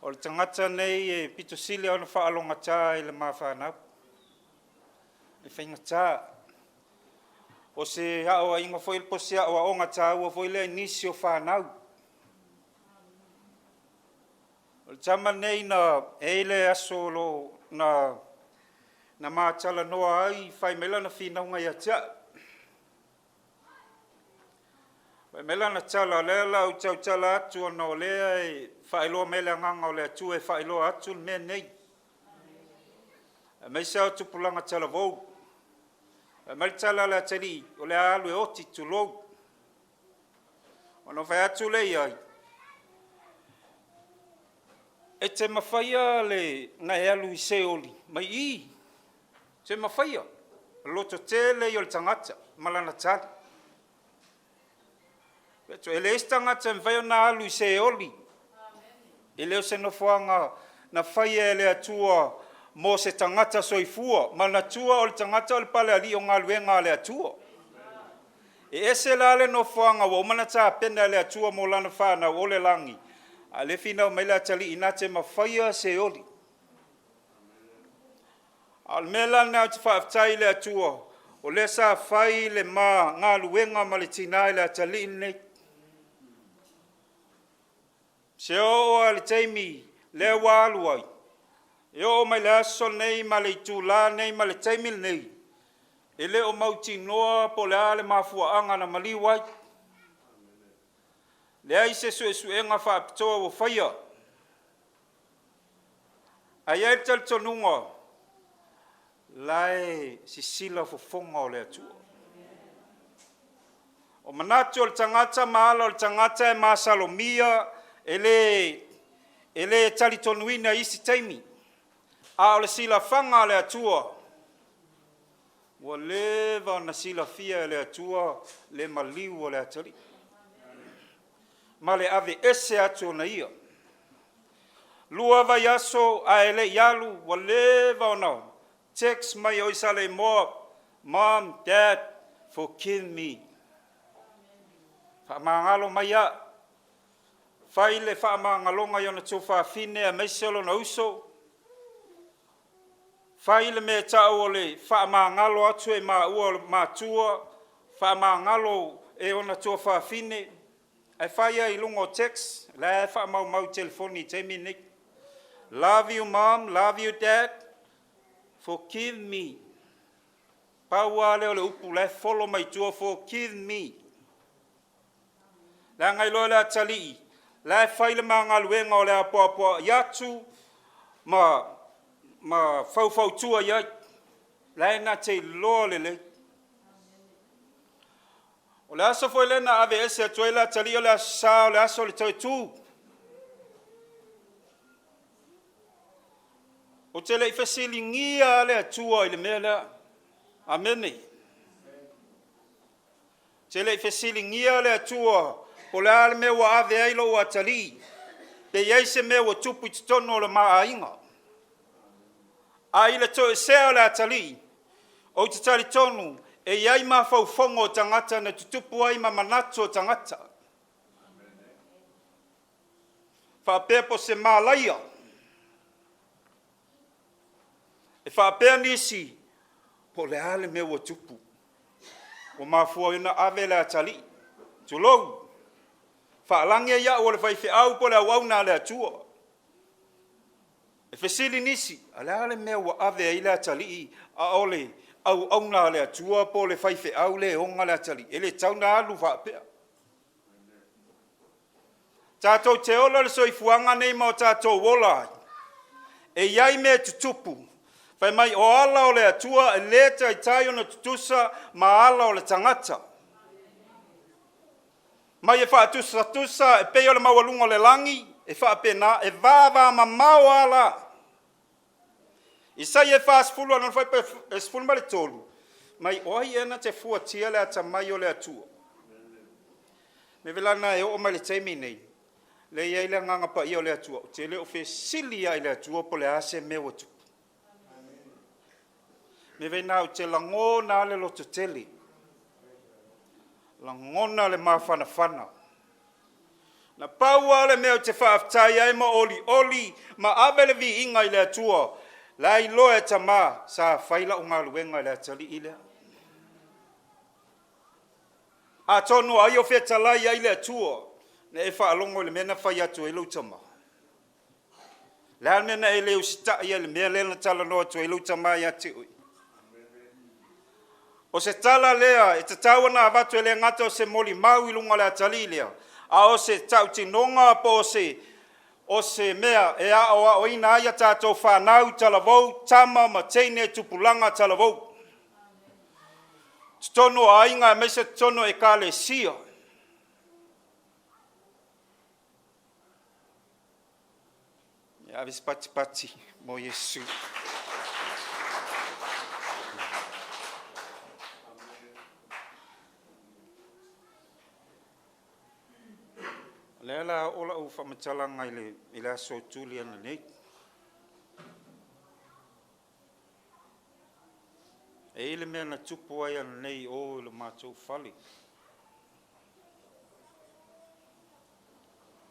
o le tagata lenei e aupito sili ona faalogogata i le ma fanau, e faigata. O se aoaiga foi po o se aoaoga taua foi lea i nisi o fanau. O le tama lenei e i ai le aso na ma talanoa ai fai mai lana finauga ia te au. Fai mai lana tala, o lea o le a ou tautala atu ona o lea e faailoa mai e le Agaga o le Atua e faailoa atu le mea lenei, aemaise lava o tupulaga talavou. Fai mai le tala a le atalii, o le a alu e oti, tulou. Ona ou fai atu lea i ai, e te mafaia ona e alu i Seoli mai i, e te mafaia? O le lototele ia o le tagata ma lana tali. Ou fai atu, e leai se tagata e mafai ona alu i Seoli, e le o se nofoaga na faia e le Atua mo se tagata soifua. Manatua o le tagata o le palealii o galuega a le Atua. E ese la le nofoaga ua uma ona tapena e le Atua mo lana fanau, o le lagi, a o lea e finau mai le atalii na te mafaia Seoli. A o le mea la lena ou te faafetai ai i le Atua, o lea sa fai le ma galuega ma le tina i le atalii lenei. Seia oo lava i le taimi lea ua alu ai, e oo mai le aso lenei ma le itula lenei ma le taimi lenei, e le o mautinoa po o le a le mafuaaga na maliu ai. Leai se suesuega faapitoa ua faia, ae i ai le talitonuga, o la e sisila fofoga o le Atua. O manatu o le tagata ma ala o le tagata e masalomia, e le talitonuina i isi taimi, a o le silafaga a le Atua, ua leva ona silafia e le Atua le maliu o le atalii ma le aveese atu ona ia. 2 vaiaso ae le i alu ua leva ona text mai o i Saleimoa, mom, dad, forgive me, faamagalo mai au. Fai le faamagaloga i ona tuafafine aemaise o lona uso, fai le mea e tau o le faamagalo atu e maua o le matua, faamagalo e ona tuafafine, ae fai lava i luga o text, o la e faamaumau i telefoni i le taimi lenei. Love you mom, love you dad, forgive me. Pau lava lea o le upu o la e follow mai tua, forgive me. Leaga e iloa e le atalii, o la e fai le ma galuega o le apoapoai atu ma faufautua i ai, o la e na te iloa lelei. O le aso foi lea na aveese atu ai le atalii o le aso Sa o le aso o le toe tu. Ou te le i fesiligia lava le Atua i le mea lea. Amene. Ou te le i fesiligia le Atua po o le a le mea ua ave ai lou atalii, pe i ai se mea ua tupu i totonu o le ma aiga. Ae i le toesea o le atalii, ou te talitonu e i ai mafaufauga o tagata na tutupu ai ma manatu o tagata, faapea po o se malaia, e faapea nisi, po o le a le mea ua tupu ua mafua ai ona ave le atalii, tulou, faalagi ai au o le faifeau po o le auauna a le Atua. E fesili nisi, a o le a le mea ua ave ai le atalii a o le auauna a le Atua po o le faifeau lea e ona le atalii? E le tatau ona alu faapea. Tatou te ola le soifuaga lenei ma o tatou ola ai, e i ai mea e tutupu, fai mai o ala o le Atua e le taitai ona tutusa ma ala o le tagata. Mai e faatusatusa e pei o le maualuga o le lagi, e faapena, e vavamamao lava la. Isaia 40 lona fuaiupu e 13, mai o ai ea na te fuatia le atamai o le Atua? O le mea la lena e oo mai i le taimi lenei, lea e i ai le Agaga Paia o le Atua, ou te le o fesili lava i le Atua po o le a se mea ua tupu. O le mea lena ou te lagona lava le lototele, lagona le mafanafana. Na pau lava le mea ou te faafetai ai ma olioli ma ave le viiga i le Atua, o la e iloa e Tama sa fai lau galuega i le atalii lea. Atonu o ai o fetalai i ai le Atua, na e faalogo i le mea na fai atu ai lou tama? O le a le mea na e le usitai ai i le mea lea na talanoa atu ai lou tama ia te oe? O se tala lea e tatau ona avatu, e le gata o se molimau i luga o le atalii lea, a o se tautinoga po o se mea e aoaoina ai a tatou fanau talavou, tama ma teine, tupulaga talavou, totonu o aiga aemaise totonu o Ekalesia. Ia ave se patipati mo Iesu. O lea o le a oo lau faamatalaga i le aso Tuli ananei. E i ai le mea na tupu ai ananei i o i le matou fale.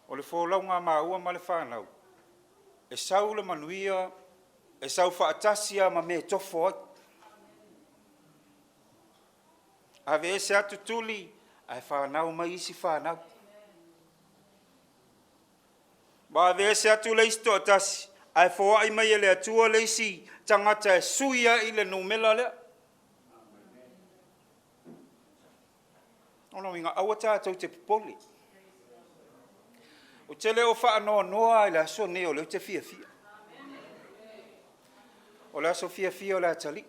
O le folauga a maua ma le fanau, e sau le manuia, e sau faatasi lava ma mea e tofo ai. Aveese atu tuli ae fanau mai isi fanau. Ua aveese atu le isi toatasi, ae foai mai e le Atua le isi tagata e sui ai le numera lea. O lona uiga, aua tatou te popole. Ou te le o faanoanoa lava i le aso lenei o lea ou te fiafia. O le aso fiafia o le atalii.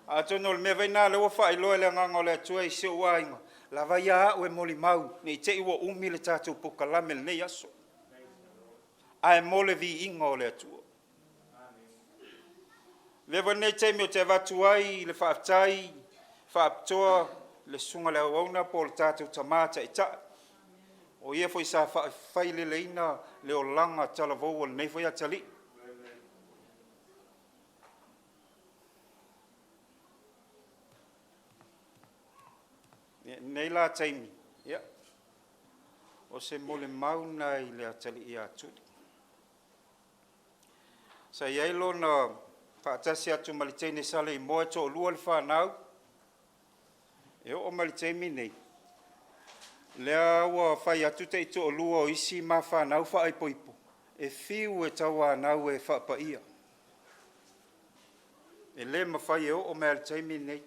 Atonu o le mea foi lena o lea ua faailoa e le Agaga o le Atua i si ou aiga, lava ia au e molimau ne i te i ua umi le tatou polokalame i lenei aso, ae mo le viiga o le Atua. Avea foi lenei taimi ou te avatu ai le faafetai faapitoa i le susuga i le auauna po o le tatou Tama Taitai, o ia foi sa faafaileleina le olaga talavou o lenei foi atalii. I lenei la taimi, ia, o se molimau lena i le atalii ia Tuli. Sa i ai lona faatasi atu ma le teine Saleimoa e toalua le fanau, e oo mai i le taimi lenei, lea ua fai atu taitoalua o isi ma fanau faaipoipo, e fiu e tauanau e faapaia, e le mafai e oo mai lava i le taimi lenei.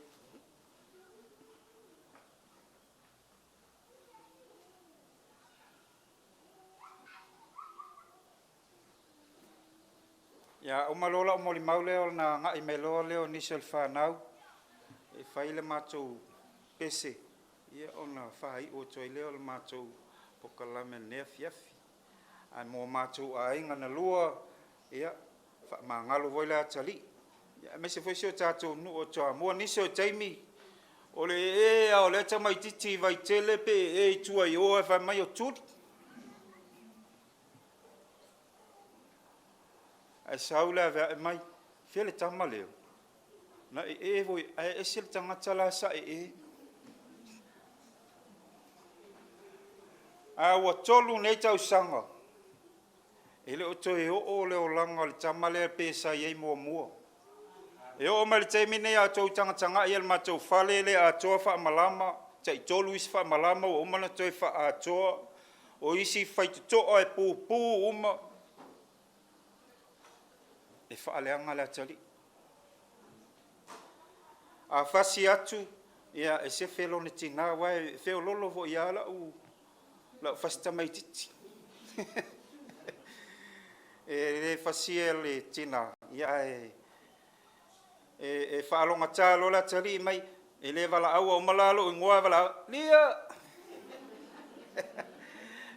Ia uma loa lau molimau lea ona agai mai loa lea o nisi o le fanau e fai le matou pese ona faaiu atu ai lea o le matou polokalame i lenei afiafi. Ae mo matou aiga na lua, ia, faamagalo foi le atalii, aemaise foi si o tatou nuu o Toamua. O nisi o taimi, o le ee lava o lea tamaitiiti i Vaitele pe ee i tua i o ae fai mai o Tuli. Ae sau le aveae mai, fea le tama lea? Na ee foi, ae ese le tagata la sa ee. Ae ua 3 nei tausaga e le o toe oo le olaga o le tama lea pei sa i ai muamua. E oo mai i le taimi lenei a outou tagatagai i ai i le matou fale e le atoa faamalama, tai 3 isi faamalama ua uma ona toe faaatoa, o isi faitotoa e pupu uma, e faaleaga le atalii. A fasi atu, ia e sefe lona tina aua e feoloolo foi lava lau fasi tamaitiiti. E le fasia e le tina, ae faalogogata loa le atalii mai, e le valaauina, a uma la lou igoa ae valaau, Lia!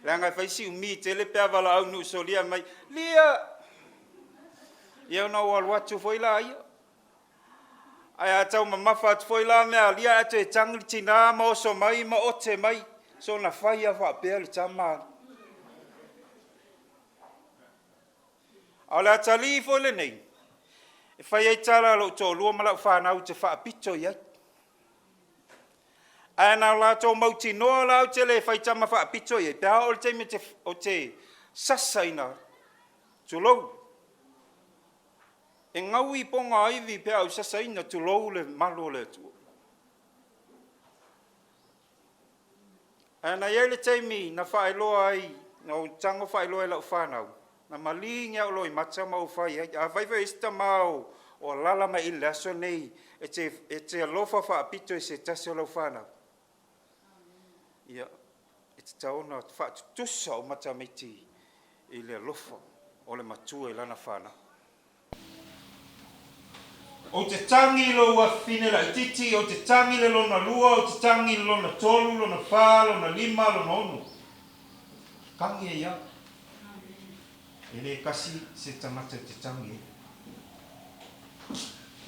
Leaga e fai si umi tele pe a valaau nuu solia mai, Lia! Ia ona ou alu atu foi laia. Ae a taumamafa atu foi la meaalia ae toe tagi le tina ma oso mai ma ote mai, soona fai lava faapea le tama. A o le atalii foi lenei, e fai ai tala a lou toalua ma lau fanau ou te faapito i ai. Ae na o latou mautinoa la ou te le fai tama faapito i ai, pe a oo i le taimi ou te sasaina ai, tulou, e gaui ponaivi pe a ou sasaina, tulou le mamalu o le Atua. Ae na i ai le taimi na faailoa ai, na ou tago faailoa i lau fanau, na maligi lava ou loimata ma ou fai i ai, afai foi o i ai se tama o alaala mai i i le aso lenei e te alofa faapito i se tasi o lau fanau, ia, e tatau ona faatutusa uma tamaiti i le alofa o le matua i lana fanau. Ou te tagi i lou afafine laitiiti, ou te tagi i le lona lua, ou te tagi i le lona tolu, lona fa, lona lima, lona ono. Tagi ai lava. E le kasi se tagata e te tagi ai.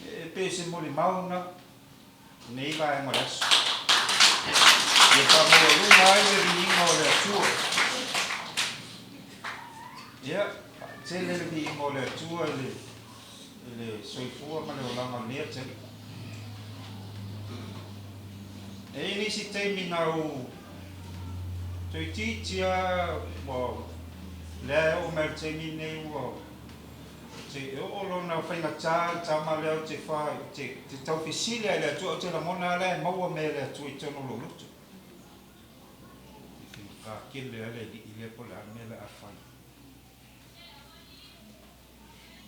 E pei o se molimau lena i lenei vaega o le aso. Ia faamaualuga ai le viiga o le Atua. Ia, faatele le viiga o le Atua i le i le soifua ma le olaga o lenei atalii. E i ai nisi taimi na ou toeitiiti lava ua lea e oo mai i le taimi lenei ua te e oo lona faigata le tama lea ou te fa te, te tau fesili lava i le Atua ou te lagona lava la e maua mea e le Atua i totonu o lou loto. E faigata tele lava le alii lea po o le a le mea o le a fai.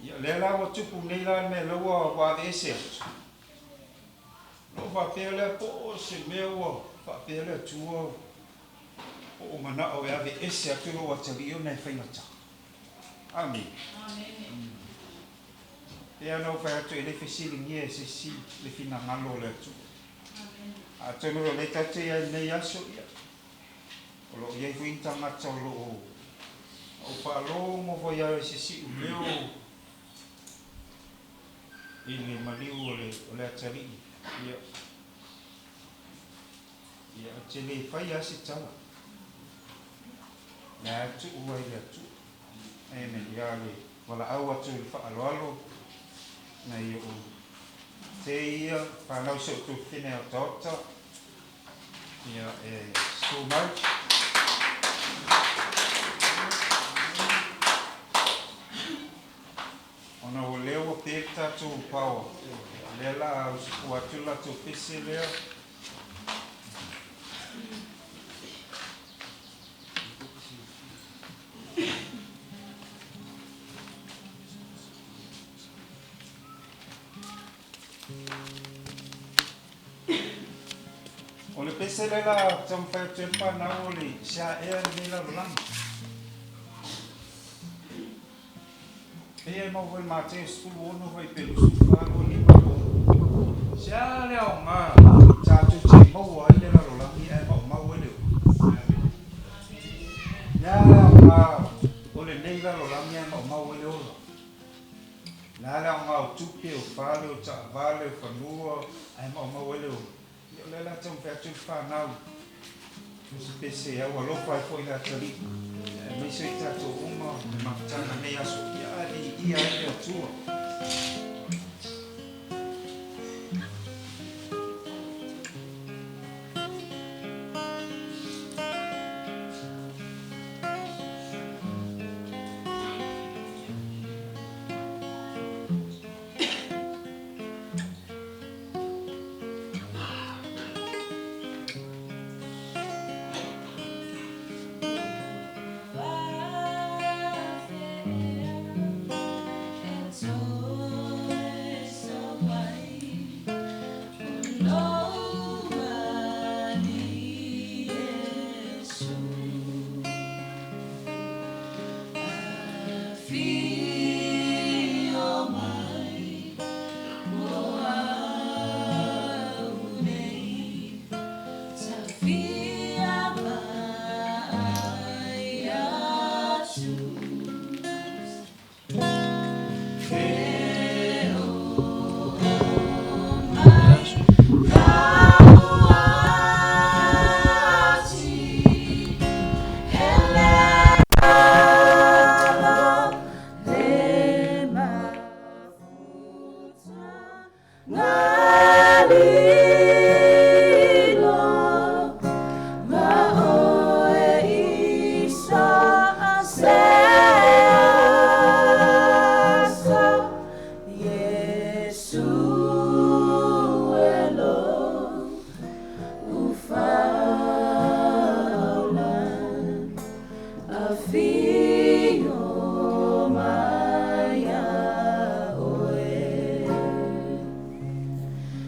Ia, lea la ua tupu nei la le mea lea ua aveese atu. Ona ou faapea lea, po o se mea ua faapea le Atua po o manao e aveese atu lou atalii ona e faigata. Amene. Pei lava ona ou fai atu, e le fesiligia e se isi le finagalo o le Atua. Atonu o lea tatou te i ai i lenei aso, ia, O lo o i ai foi ni tagata o lo o ou faalogo foi lava i se siuleo i le maliu o le, o le atalii. Ia, ia, ou te le fai lava se tala. O lea tuu ai le Atua. Amen. Ia le valaau atu i le faaaloalo nai ou te ia fanau si ou tuafafine otaota. Ia e susu mai. Ona o lea ua pe le tatou power, lea la a usufua atu le latou pese lea. O le pese lea la taumafai atu ai le fanau o le se aea lenei lalolagi. Pei e maua foi i le Mateo 16 foi pe 24 25 po o se a le aoga tatou te maua ai le lalolagi ae maumau ai le ola. Le a le aoga o lenei lalolagi ae maumau ai le ola. O le a le aoga o tupe, o fale, o taavale, o fanua, ae maumau ai le ola? Ia o lea la taumafai atu le fanau o se pese e aualofa ai foi le atalii, aemaise i tatou uma le mafutaga i lenei aso, ia ae viia ai le Atua. Afio mai ia oe.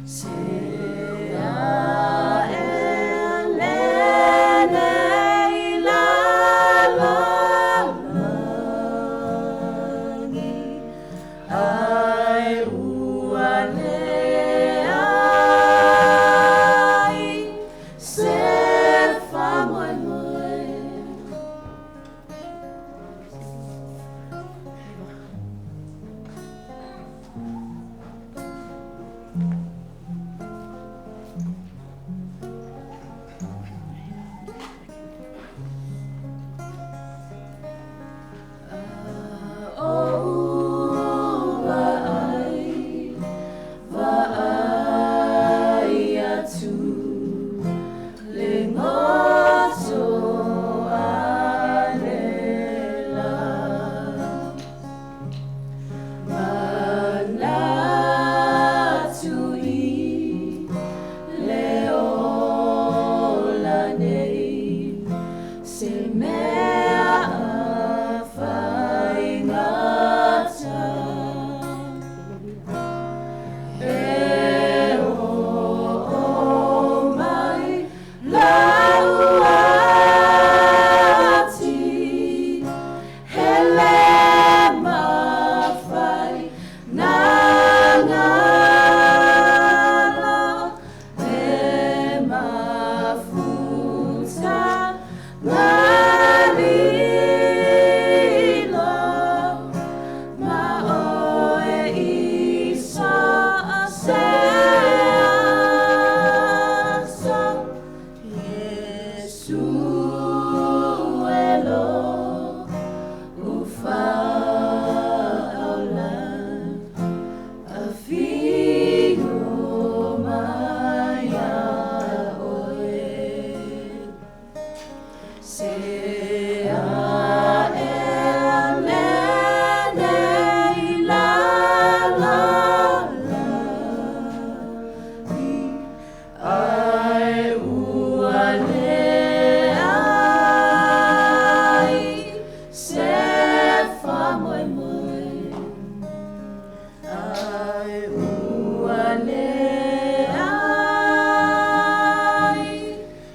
Se a e lenei lalolagi, ai ua leai se faamoemoe. Ou vaai, vaai atu le goto a le la. Manatu i le ola nei, se mea faigata. E oo mai lau ati, hele mafai na galo, e mafuta ngalilo, ma oe i so se aso, Iesu e lo ufaaola, afio mai ia oe. Se a e lenei lalolagi, ai ua leai se faamoemoe. Ai ua leai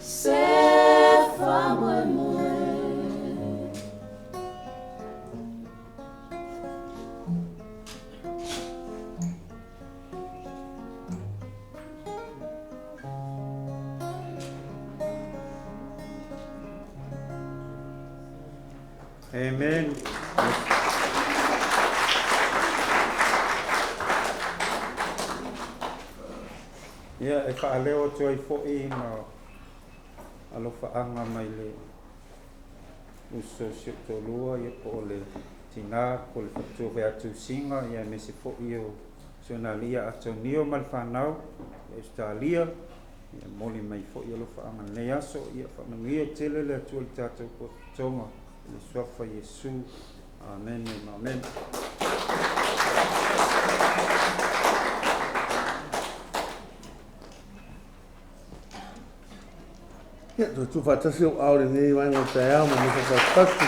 se faamoemoe. Amen. Ia, e faaleo atu ai foʻi ma alofaaga mai le uso si o toalua ia po o le tinā po o le faletua foi atusiga ia aemaise foʻi o si ona alii ia Atonio ma le fanau i Ausetalia ia moli mai foʻi alofaaga i lenei aso ia faamanuia tele le Atua i le tatou potopotoga i le suafa Iesu. Amene ma amene. Ia, toe tuufaatasi ou ao i lenei vaega o le taeao ma mea faapatupatu.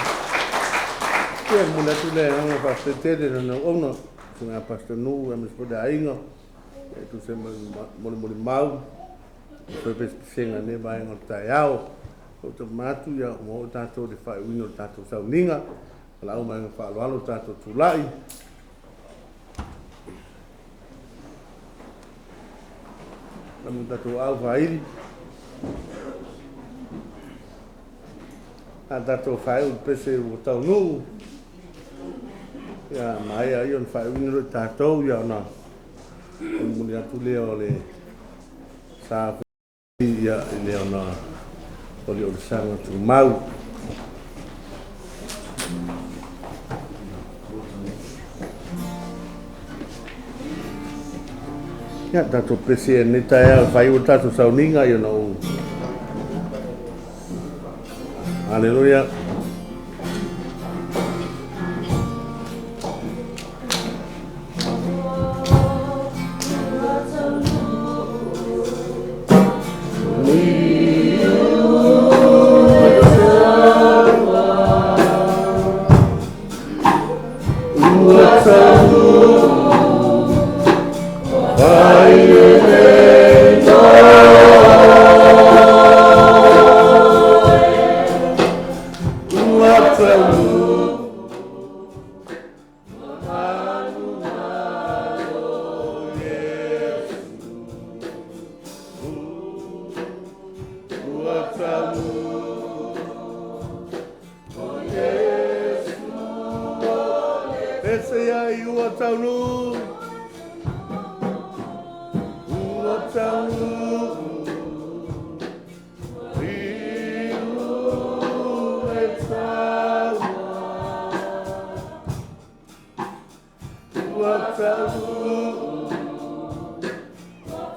Ia, e momoli atu le agaga faafetai tele i lana auauna, le susuga ia Pastor Nuu aemaise foi le aiga, ia e tusa ai ma le molimolima i toe pesepesega i lenei vaega o le taeao. Ou te manatu, ia, ua oo tatou i le faaiuina o le tatou sauniga, valaau ma le agaga faaaloalo lo tatou tulai. Na mo tatou au faili. A tatou faaiu i le pese ua taunuu. Ia maea ai ona faaiuina loa i tatou, ia ona molimoli atu lea o le sa ia i le ona o le olisaga tumau. Ia, tatou pese ia nei taeao e faaiu ai le tatou sauniga, ia ona ou. Haleluia. Taunuu. Ese ai ua taunuu, ua taunuu, i ua taua, ua taunuu,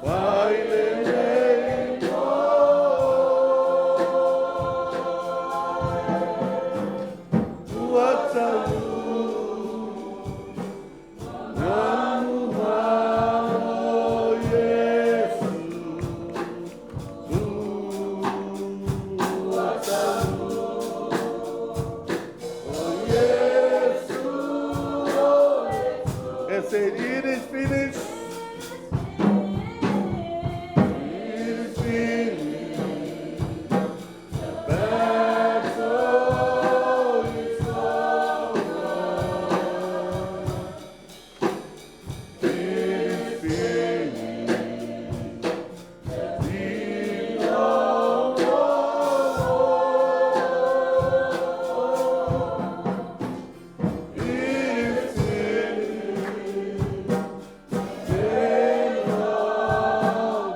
vai lelei ua taunuu, manu Iesu, ua taunuu, o Iesu. And said, it is finished. It is finished. The battle is over. It is finished. The It is finished. End of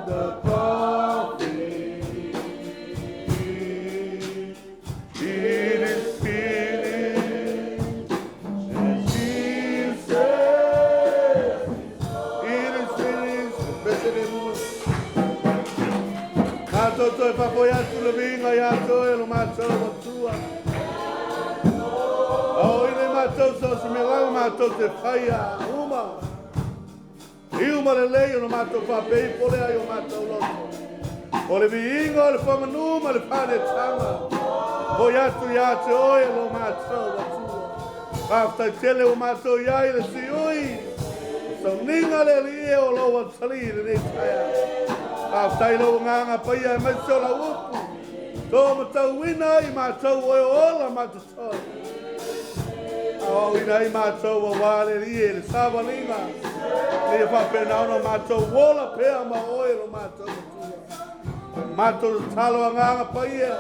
the conflict. It is finished. And Jesus, it is finished. Blessed be Matou e papo ia tu le vinga ia toe lo matou matua. O ine matou so se me lava matou te whaia uma. I uma le lei o no matou whapei pole ai o matou loto. O le viinga o le whamanu ma le pane tanga. O ia tu ia te oe lo matou matua. Whaftai tele o matou ia i le siui. Sauninga le lie o lo watali le nei taia. Whaftai lo nganga paia e mai se o la upu. Tō matau wina i mātou oe ola mātou toi. Au ina i mātou wa wale lie le sawalinga. Le whapena ona mātou wola pea ma oe lo mātou matua. Mātou talo a nganga paia.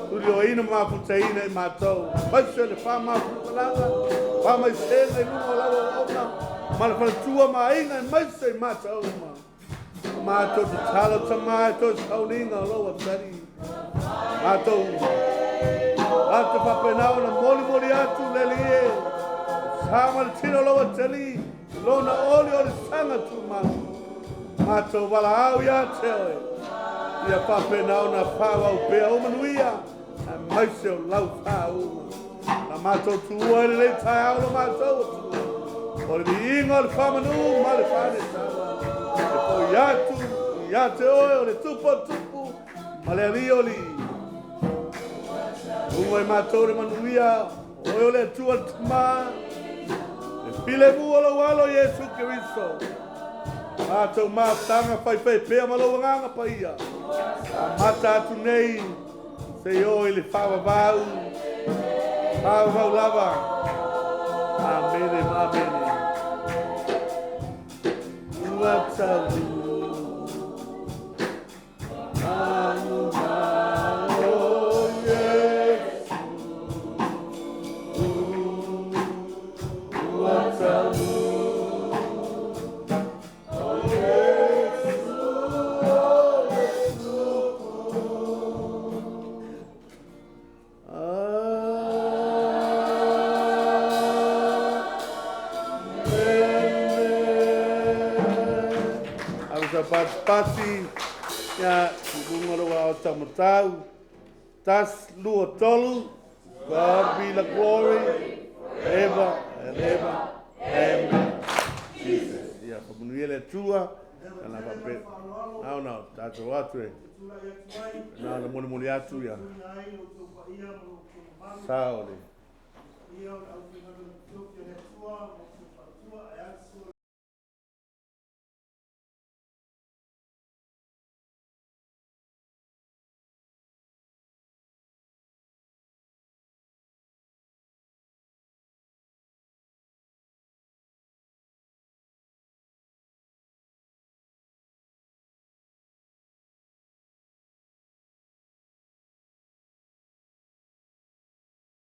Turi o ina mafuta ina i mātou. Maise le wha mafutalanga. Wha mai senga i lunga o lawa ona. Ma le whanatua ma inga i maise i mātou ma. Mātou te talo tamai tō sauninga o loa tari. Mātou atu whapenau na moli moli atu lele e. Sama le tino loa tali. Lona oli o le sanga tu mau. Mātou wala au ia te oe. Ia whapenau na whawau pea o manuia. A maise o lau wha uma. Na mātou tuua i le lei tai au lo mātou atua. O le viinga o le whamanu ma le whane tama. E po i atu, i a te oe o le tupu tupu, ma le ali o li. Unga i mātou le manuia, oe o le atua le tama, le pile mua lo alo Iesu Keriso. Mātou mātanga whai pea ma lau anganga paia. A mata atu nei, se o i le whawawau, whawawau lava. Amene, amene. Ua taunuu, manu malo Iesu. Ua taunuu, o Iesu, o Iesu. Amen. Au sa pati ia lunga lo au tamatau. Tas lua tolu. God be the glory ever and ever. Amen. Jesus. Ia whamanuia le Atua. Ana whape. Nau nau, tātou atu e. Nā na moni moni atu ia. Sao le.